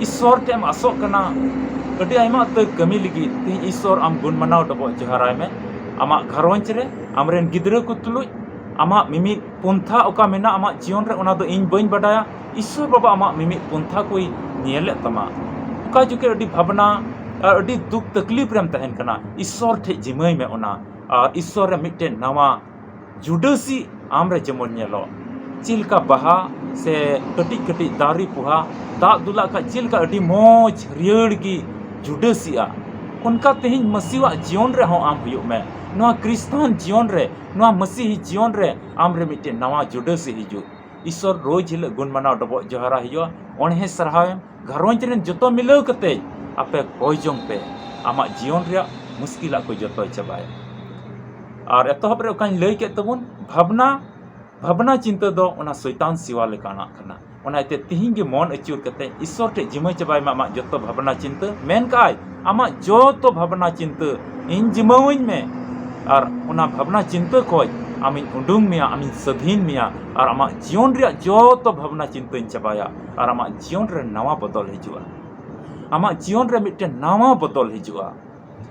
ᱤᱥᱥᱚᱨ ᱴᱷᱮᱱ ᱮᱢ ᱟᱥᱚᱜ ᱠᱟᱱᱟ ᱟᱹᱰᱤ ᱟᱭᱢᱟ ᱩᱛᱟᱹᱨ ᱠᱟᱹᱢᱤ ᱞᱟᱹᱜᱤᱫ᱾ ᱛᱮᱦᱮᱧ ᱤᱥᱥᱚᱨ ᱟᱢ ᱜᱩᱱ ᱢᱟᱱᱟᱣ ᱰᱚᱵᱚᱜ ᱡᱚᱦᱟᱨᱟᱭ ᱢᱮ᱾ ᱟᱢᱟᱜ ᱜᱷᱟᱨᱚᱸᱡᱽ ᱨᱮ, ᱟᱢᱨᱮᱱ ᱜᱤᱫᱽᱨᱟᱹ ᱠᱚ ᱛᱩᱞᱩᱡ, ᱟᱢᱟᱜ ᱢᱤᱢᱤᱫ ᱯᱚᱱᱛᱷᱟ ᱚᱠᱟ ᱢᱮᱱᱟᱜᱼᱟ ᱟᱢᱟᱜ ᱡᱤᱭᱚᱱ ᱨᱮ, ᱚᱱᱟ ᱫᱚ ᱤᱧ ᱵᱟᱹᱧ ᱵᱟᱰᱟᱭᱟ᱾ ᱤᱥᱥᱚᱨ ᱵᱟᱵᱟ ᱟᱢᱟᱜ ᱢᱤᱢᱤᱫ ᱯᱚᱱᱛᱷᱟ ᱠᱚᱭ ᱧᱮᱞᱮᱫ ᱛᱟᱢᱟ᱾ ᱚᱠᱟ ᱡᱚᱠᱷᱮᱡ ᱟᱹᱰᱤ ᱵᱷᱟᱵᱽᱱᱟ ᱟᱨ ᱟᱹᱰᱤ ᱫᱩᱠ ᱛᱟᱠᱞᱤᱯ ᱨᱮᱢ ᱛᱟᱦᱮᱱ ᱠᱟᱱᱟ, ᱤᱥᱥᱚᱨ ᱴᱷᱮᱡ ᱡᱤᱢᱟᱹᱭ ᱢᱮ ᱚᱱᱟ, ᱟᱨ ᱤᱥᱥᱚᱨ ᱨᱮ ᱢᱤᱫᱴᱮᱱ ᱱᱟᱣᱟ ᱡᱩᱰᱟᱹᱥᱤ ᱟᱢ ᱨᱮ ᱡᱮᱢᱚᱱ ᱧᱮᱞᱚᱜ᱾ ᱪᱮᱫ ᱞᱮᱠᱟ ᱵᱟᱦᱟ ᱥᱮ ᱠᱟᱹᱴᱤᱡ ᱠᱟᱹᱴᱤᱡ ᱫᱟᱨᱮ ᱯᱚᱦᱟ ᱫᱟᱜ ᱫᱩᱞᱟᱜ ᱠᱷᱟᱡ ᱪᱮᱫ ᱞᱮᱠᱟ ᱟᱹᱰᱤ ᱢᱚᱡᱽ ᱦᱟᱹᱨᱭᱟᱹᱲ ᱜᱮ ᱡᱩᱰᱟᱹᱥᱤᱜᱼᱟ, ᱚᱱᱠᱟ ᱛᱮᱦᱮᱧ ᱢᱟᱹᱥᱤᱣᱟᱜ ᱡᱤᱭᱚᱱ ᱨᱮᱦᱚᱸ ᱟᱢ ᱦᱩᱭᱩᱜ ᱢᱮ᱾ ᱱᱚᱣᱟ ᱠᱨᱤᱥᱛᱟᱱ ᱡᱤᱭᱚᱱ ᱨᱮ, ᱱᱚᱣᱟ ᱢᱟᱹᱥᱤᱦᱤ ᱡᱤᱭᱚᱱ ᱨᱮ ᱟᱢ ᱨᱮ ᱢᱤᱫᱴᱮᱱ ᱱᱟᱣᱟ ᱡᱩᱰᱟᱹᱥᱤ ᱦᱤᱡᱩᱜ᱾ ᱤᱥᱚᱨ ᱨᱳᱡᱽ ᱦᱤᱞᱳᱜ ᱜᱩᱱ ᱢᱟᱱᱟᱣ ᱰᱚᱵᱚᱜ ᱡᱚᱦᱟᱨᱟ ᱦᱩᱭᱩᱜᱼᱟ, ᱚᱬᱦᱮ ᱥᱟᱨᱦᱟᱣᱮᱢ, ᱜᱷᱟᱨᱚᱸᱡᱽ ᱨᱮᱱ ᱡᱚᱛᱚ ᱢᱤᱞᱟᱹᱣ ᱠᱟᱛᱮ ᱟᱯᱮ ᱠᱚᱭ ᱡᱚᱝ ᱯᱮ, ᱟᱢᱟᱜ ᱡᱤᱭᱚᱱ ᱨᱮᱭᱟᱜ ᱢᱩᱥᱠᱤᱞᱟᱜ ᱠᱚ ᱡᱚᱛᱚᱭ ᱪᱟᱵᱟᱭᱟ᱾ ᱟᱨ ᱮᱛᱚᱦᱚᱵ ᱨᱮ ᱚᱠᱟᱧ ᱞᱟᱹᱭ ᱠᱮᱫ ᱛᱟᱵᱚᱱ, ᱵᱷᱟᱵᱽᱱᱟ, ᱵᱷᱟᱵᱽᱱᱟ ᱪᱤᱱᱛᱟᱹ ᱫᱚ ᱚᱱᱟ ᱥᱚᱭᱛᱟᱱ ᱥᱮᱣᱟ ᱞᱮᱠᱟᱱᱟᱜ ᱠᱟᱱᱟ᱾ ᱚᱱᱟ ᱤᱭᱟᱹᱛᱮ ᱛᱤᱦᱤᱧ ᱜᱮ ᱢᱚᱱ ᱟᱹᱪᱩᱨ ᱠᱟᱛᱮ ᱤᱥᱚᱨ ᱴᱷᱮᱡ ᱡᱤᱢᱟᱹ ᱪᱟᱵᱟᱭ ᱢᱮ ᱟᱢᱟᱜ ᱡᱚᱛᱚ ᱵᱷᱟᱵᱽᱱᱟ ᱪᱤᱱᱛᱟᱹ᱾ ᱢᱮᱱ ᱠᱟᱜᱼᱟᱭ, "ᱟᱢᱟᱜ ᱡᱚᱛᱚ ᱵᱷᱟᱵᱽᱱᱟ ᱪᱤᱱᱛᱟᱹ ᱤᱧ ᱡᱤᱢᱟᱹᱣᱟᱹᱧ ᱢᱮ, ᱟᱨ ᱚᱱᱟ ᱵᱷᱟᱵᱽᱱᱟ ᱪᱤᱱᱛᱟᱹ ᱠᱷᱚᱡ ᱟᱢᱤᱧ ᱩᱰᱩᱝ ᱢᱮᱭᱟ, ᱟᱢᱤᱧ ᱥᱟᱹᱫᱷᱤᱱ ᱢᱮᱭᱟ, ᱟᱨ ᱟᱢᱟᱜ ᱡᱤᱭᱚᱱ ᱨᱮᱭᱟᱜ ᱡᱚᱛᱚ ᱵᱷᱟᱵᱽᱱᱟ ᱪᱤᱱᱛᱟᱹᱧ ᱪᱟᱵᱟᱭᱟ, ᱟᱨ ᱟᱢᱟᱜ ᱡᱤᱭᱚᱱ ᱨᱮ ᱱᱟᱣᱟ ᱵᱚᱫᱚᱞ ᱦᱤᱡᱩᱜᱼᱟ, ᱟᱢᱟᱜ ᱡᱤᱭᱚᱱ ᱨᱮ ᱢᱤᱫᱴᱮᱱ ᱱᱟᱣᱟ ᱵᱚᱫᱚᱞ ᱦᱤᱡᱩᱜᱼᱟ᱾"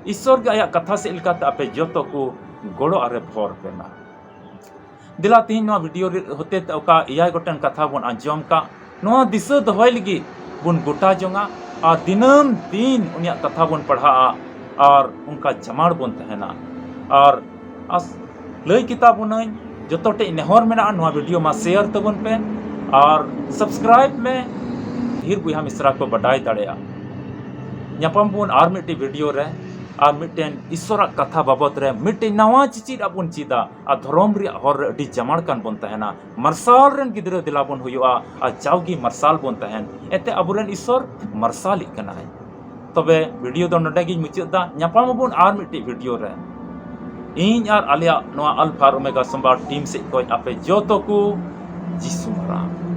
ᱤᱥᱚᱨ ᱜᱮ ᱟᱭᱟᱜ ᱠᱟᱛᱷᱟ ᱥᱮᱫ ᱞᱮᱠᱟᱛᱮ ᱟᱯᱮ ᱡᱚᱛᱚ ᱠᱚ ᱜᱚᱲᱚ ᱟᱨᱮ ᱵᱷᱚᱨ ᱯᱮ ᱢᱟ᱾ ᱫᱮᱞᱟ ᱛᱮᱦᱮᱧ ᱱᱚᱣᱟ ᱵᱷᱤᱰᱤᱭᱳ ᱨᱮ ᱦᱚᱛᱮ ᱛᱮ ᱚᱠᱟ ᱮᱭᱟᱭ ᱜᱚᱴᱮᱱ ᱠᱟᱛᱷᱟ ᱵᱚᱱ ᱟᱸᱡᱚᱢ ᱠᱟᱜ, ᱱᱚᱣᱟ ᱫᱤᱥᱟᱹ ᱫᱚᱦᱚᱭ ᱞᱟᱹᱜᱤᱫ ᱵᱚᱱ ᱜᱚᱴᱟ ᱡᱚᱝᱟ ᱟᱨ ᱫᱤᱱᱟᱹᱢ ᱫᱤᱱ ᱩᱱᱤᱭᱟᱜ ᱠᱟᱛᱷᱟ ᱵᱚᱱ ᱯᱟᱲᱦᱟᱜᱼᱟ ᱟᱨ ᱚᱱᱠᱟ ᱡᱟᱢᱟᱲ ᱵᱚᱱ ᱛᱟᱦᱮᱱᱟ᱾ ᱟᱨ ᱟᱥ-, ᱞᱟᱹᱭ ᱠᱮᱛᱟ ᱵᱚᱱᱟᱹᱧ, ᱡᱚᱛᱚ ᱴᱷᱮᱡ ᱱᱮᱦᱚᱨ ᱢᱮᱱᱟᱜᱼᱟ, ᱱᱚᱣᱟ ᱵᱷᱤᱰᱤᱭᱳ ᱢᱟ ᱥᱮᱭᱟᱨ ᱛᱟᱵᱚᱱ ᱯᱮ ᱟᱨ ᱥᱟᱵᱥᱠᱨᱟᱭᱤᱵ ᱢᱮ, ᱰᱷᱮᱨ ᱵᱚᱭᱦᱟ ᱢᱤᱥᱨᱟ ᱠᱚ ᱵᱟᱰᱟᱭ ᱫᱟᱲᱮᱭᱟᱜᱼᱟ᱾ ᱧᱟᱯᱟᱢ ᱵᱚᱱ ᱟᱨ ᱢᱤᱫᱴᱮᱡ ᱵᱷᱤᱰᱤᱭᱳ ᱨᱮ, ᱟᱨ ᱢᱤᱫᱴᱮᱱ ᱤᱥᱚᱨᱟᱜ ᱠᱟᱛᱷᱟ ᱵᱟᱵᱚᱛ ᱨᱮ ᱢᱤᱫᱴᱮᱡ ᱱᱟᱣᱟ ᱪᱮᱪᱮᱫ ᱟᱜ ᱵᱚᱱ ᱪᱮᱫᱟ ᱟᱨ ᱫᱷᱚᱨᱚᱢ ᱨᱮᱭᱟᱜ ᱦᱚᱨ ᱨᱮ ᱟᱹᱰᱤ ᱡᱟᱢᱟᱲ ᱠᱟᱱ ᱵᱚᱱ ᱛᱟᱦᱮᱱᱟ᱾ ᱢᱟᱨᱥᱟᱞ ᱨᱮᱱ ᱜᱤᱫᱽᱨᱟᱹ ᱫᱮᱞᱟ ᱵᱚᱱ ᱦᱩᱭᱩᱜᱼᱟ ᱟᱨ ᱡᱟᱣᱜᱮ ᱢᱟᱨᱥᱟᱞ ᱵᱚᱱ ᱛᱟᱦᱮᱱ᱾ ᱮᱱᱛᱮ ᱟᱵᱚᱨᱮᱱ ᱤᱥᱚᱨ ᱢᱟᱨᱥᱟᱞᱤᱡ ᱠᱟᱱᱟᱭ᱾ ᱛᱚᱵᱮ ᱵᱷᱤᱰᱤᱭᱳ ᱫᱚ ᱱᱚᱰᱮ ᱜᱤᱧ ᱢᱩᱪᱟᱹᱫ ᱫᱟ᱾ ᱧᱟᱯᱟᱢ ᱟᱵᱚᱱ ᱟᱨ ᱢᱤᱫᱴᱮᱡ ᱵᱷᱤᱰᱤᱭᱳ ᱨᱮ᱾ ᱤᱧ ᱟᱨ ᱟᱞᱮᱭᱟᱜ ᱱᱚᱣᱟ ᱟᱞᱯᱷᱟ ᱟᱨ ᱳᱢᱮᱜᱟ ᱥᱳᱢᱵᱟᱨ ᱴᱤᱢ ᱥᱮᱫ ᱠᱷᱚᱡ ᱟᱯᱮ ᱡᱚᱛᱚ ᱠᱚ ᱡᱤᱥᱩ ᱢᱟᱨᱟᱝ᱾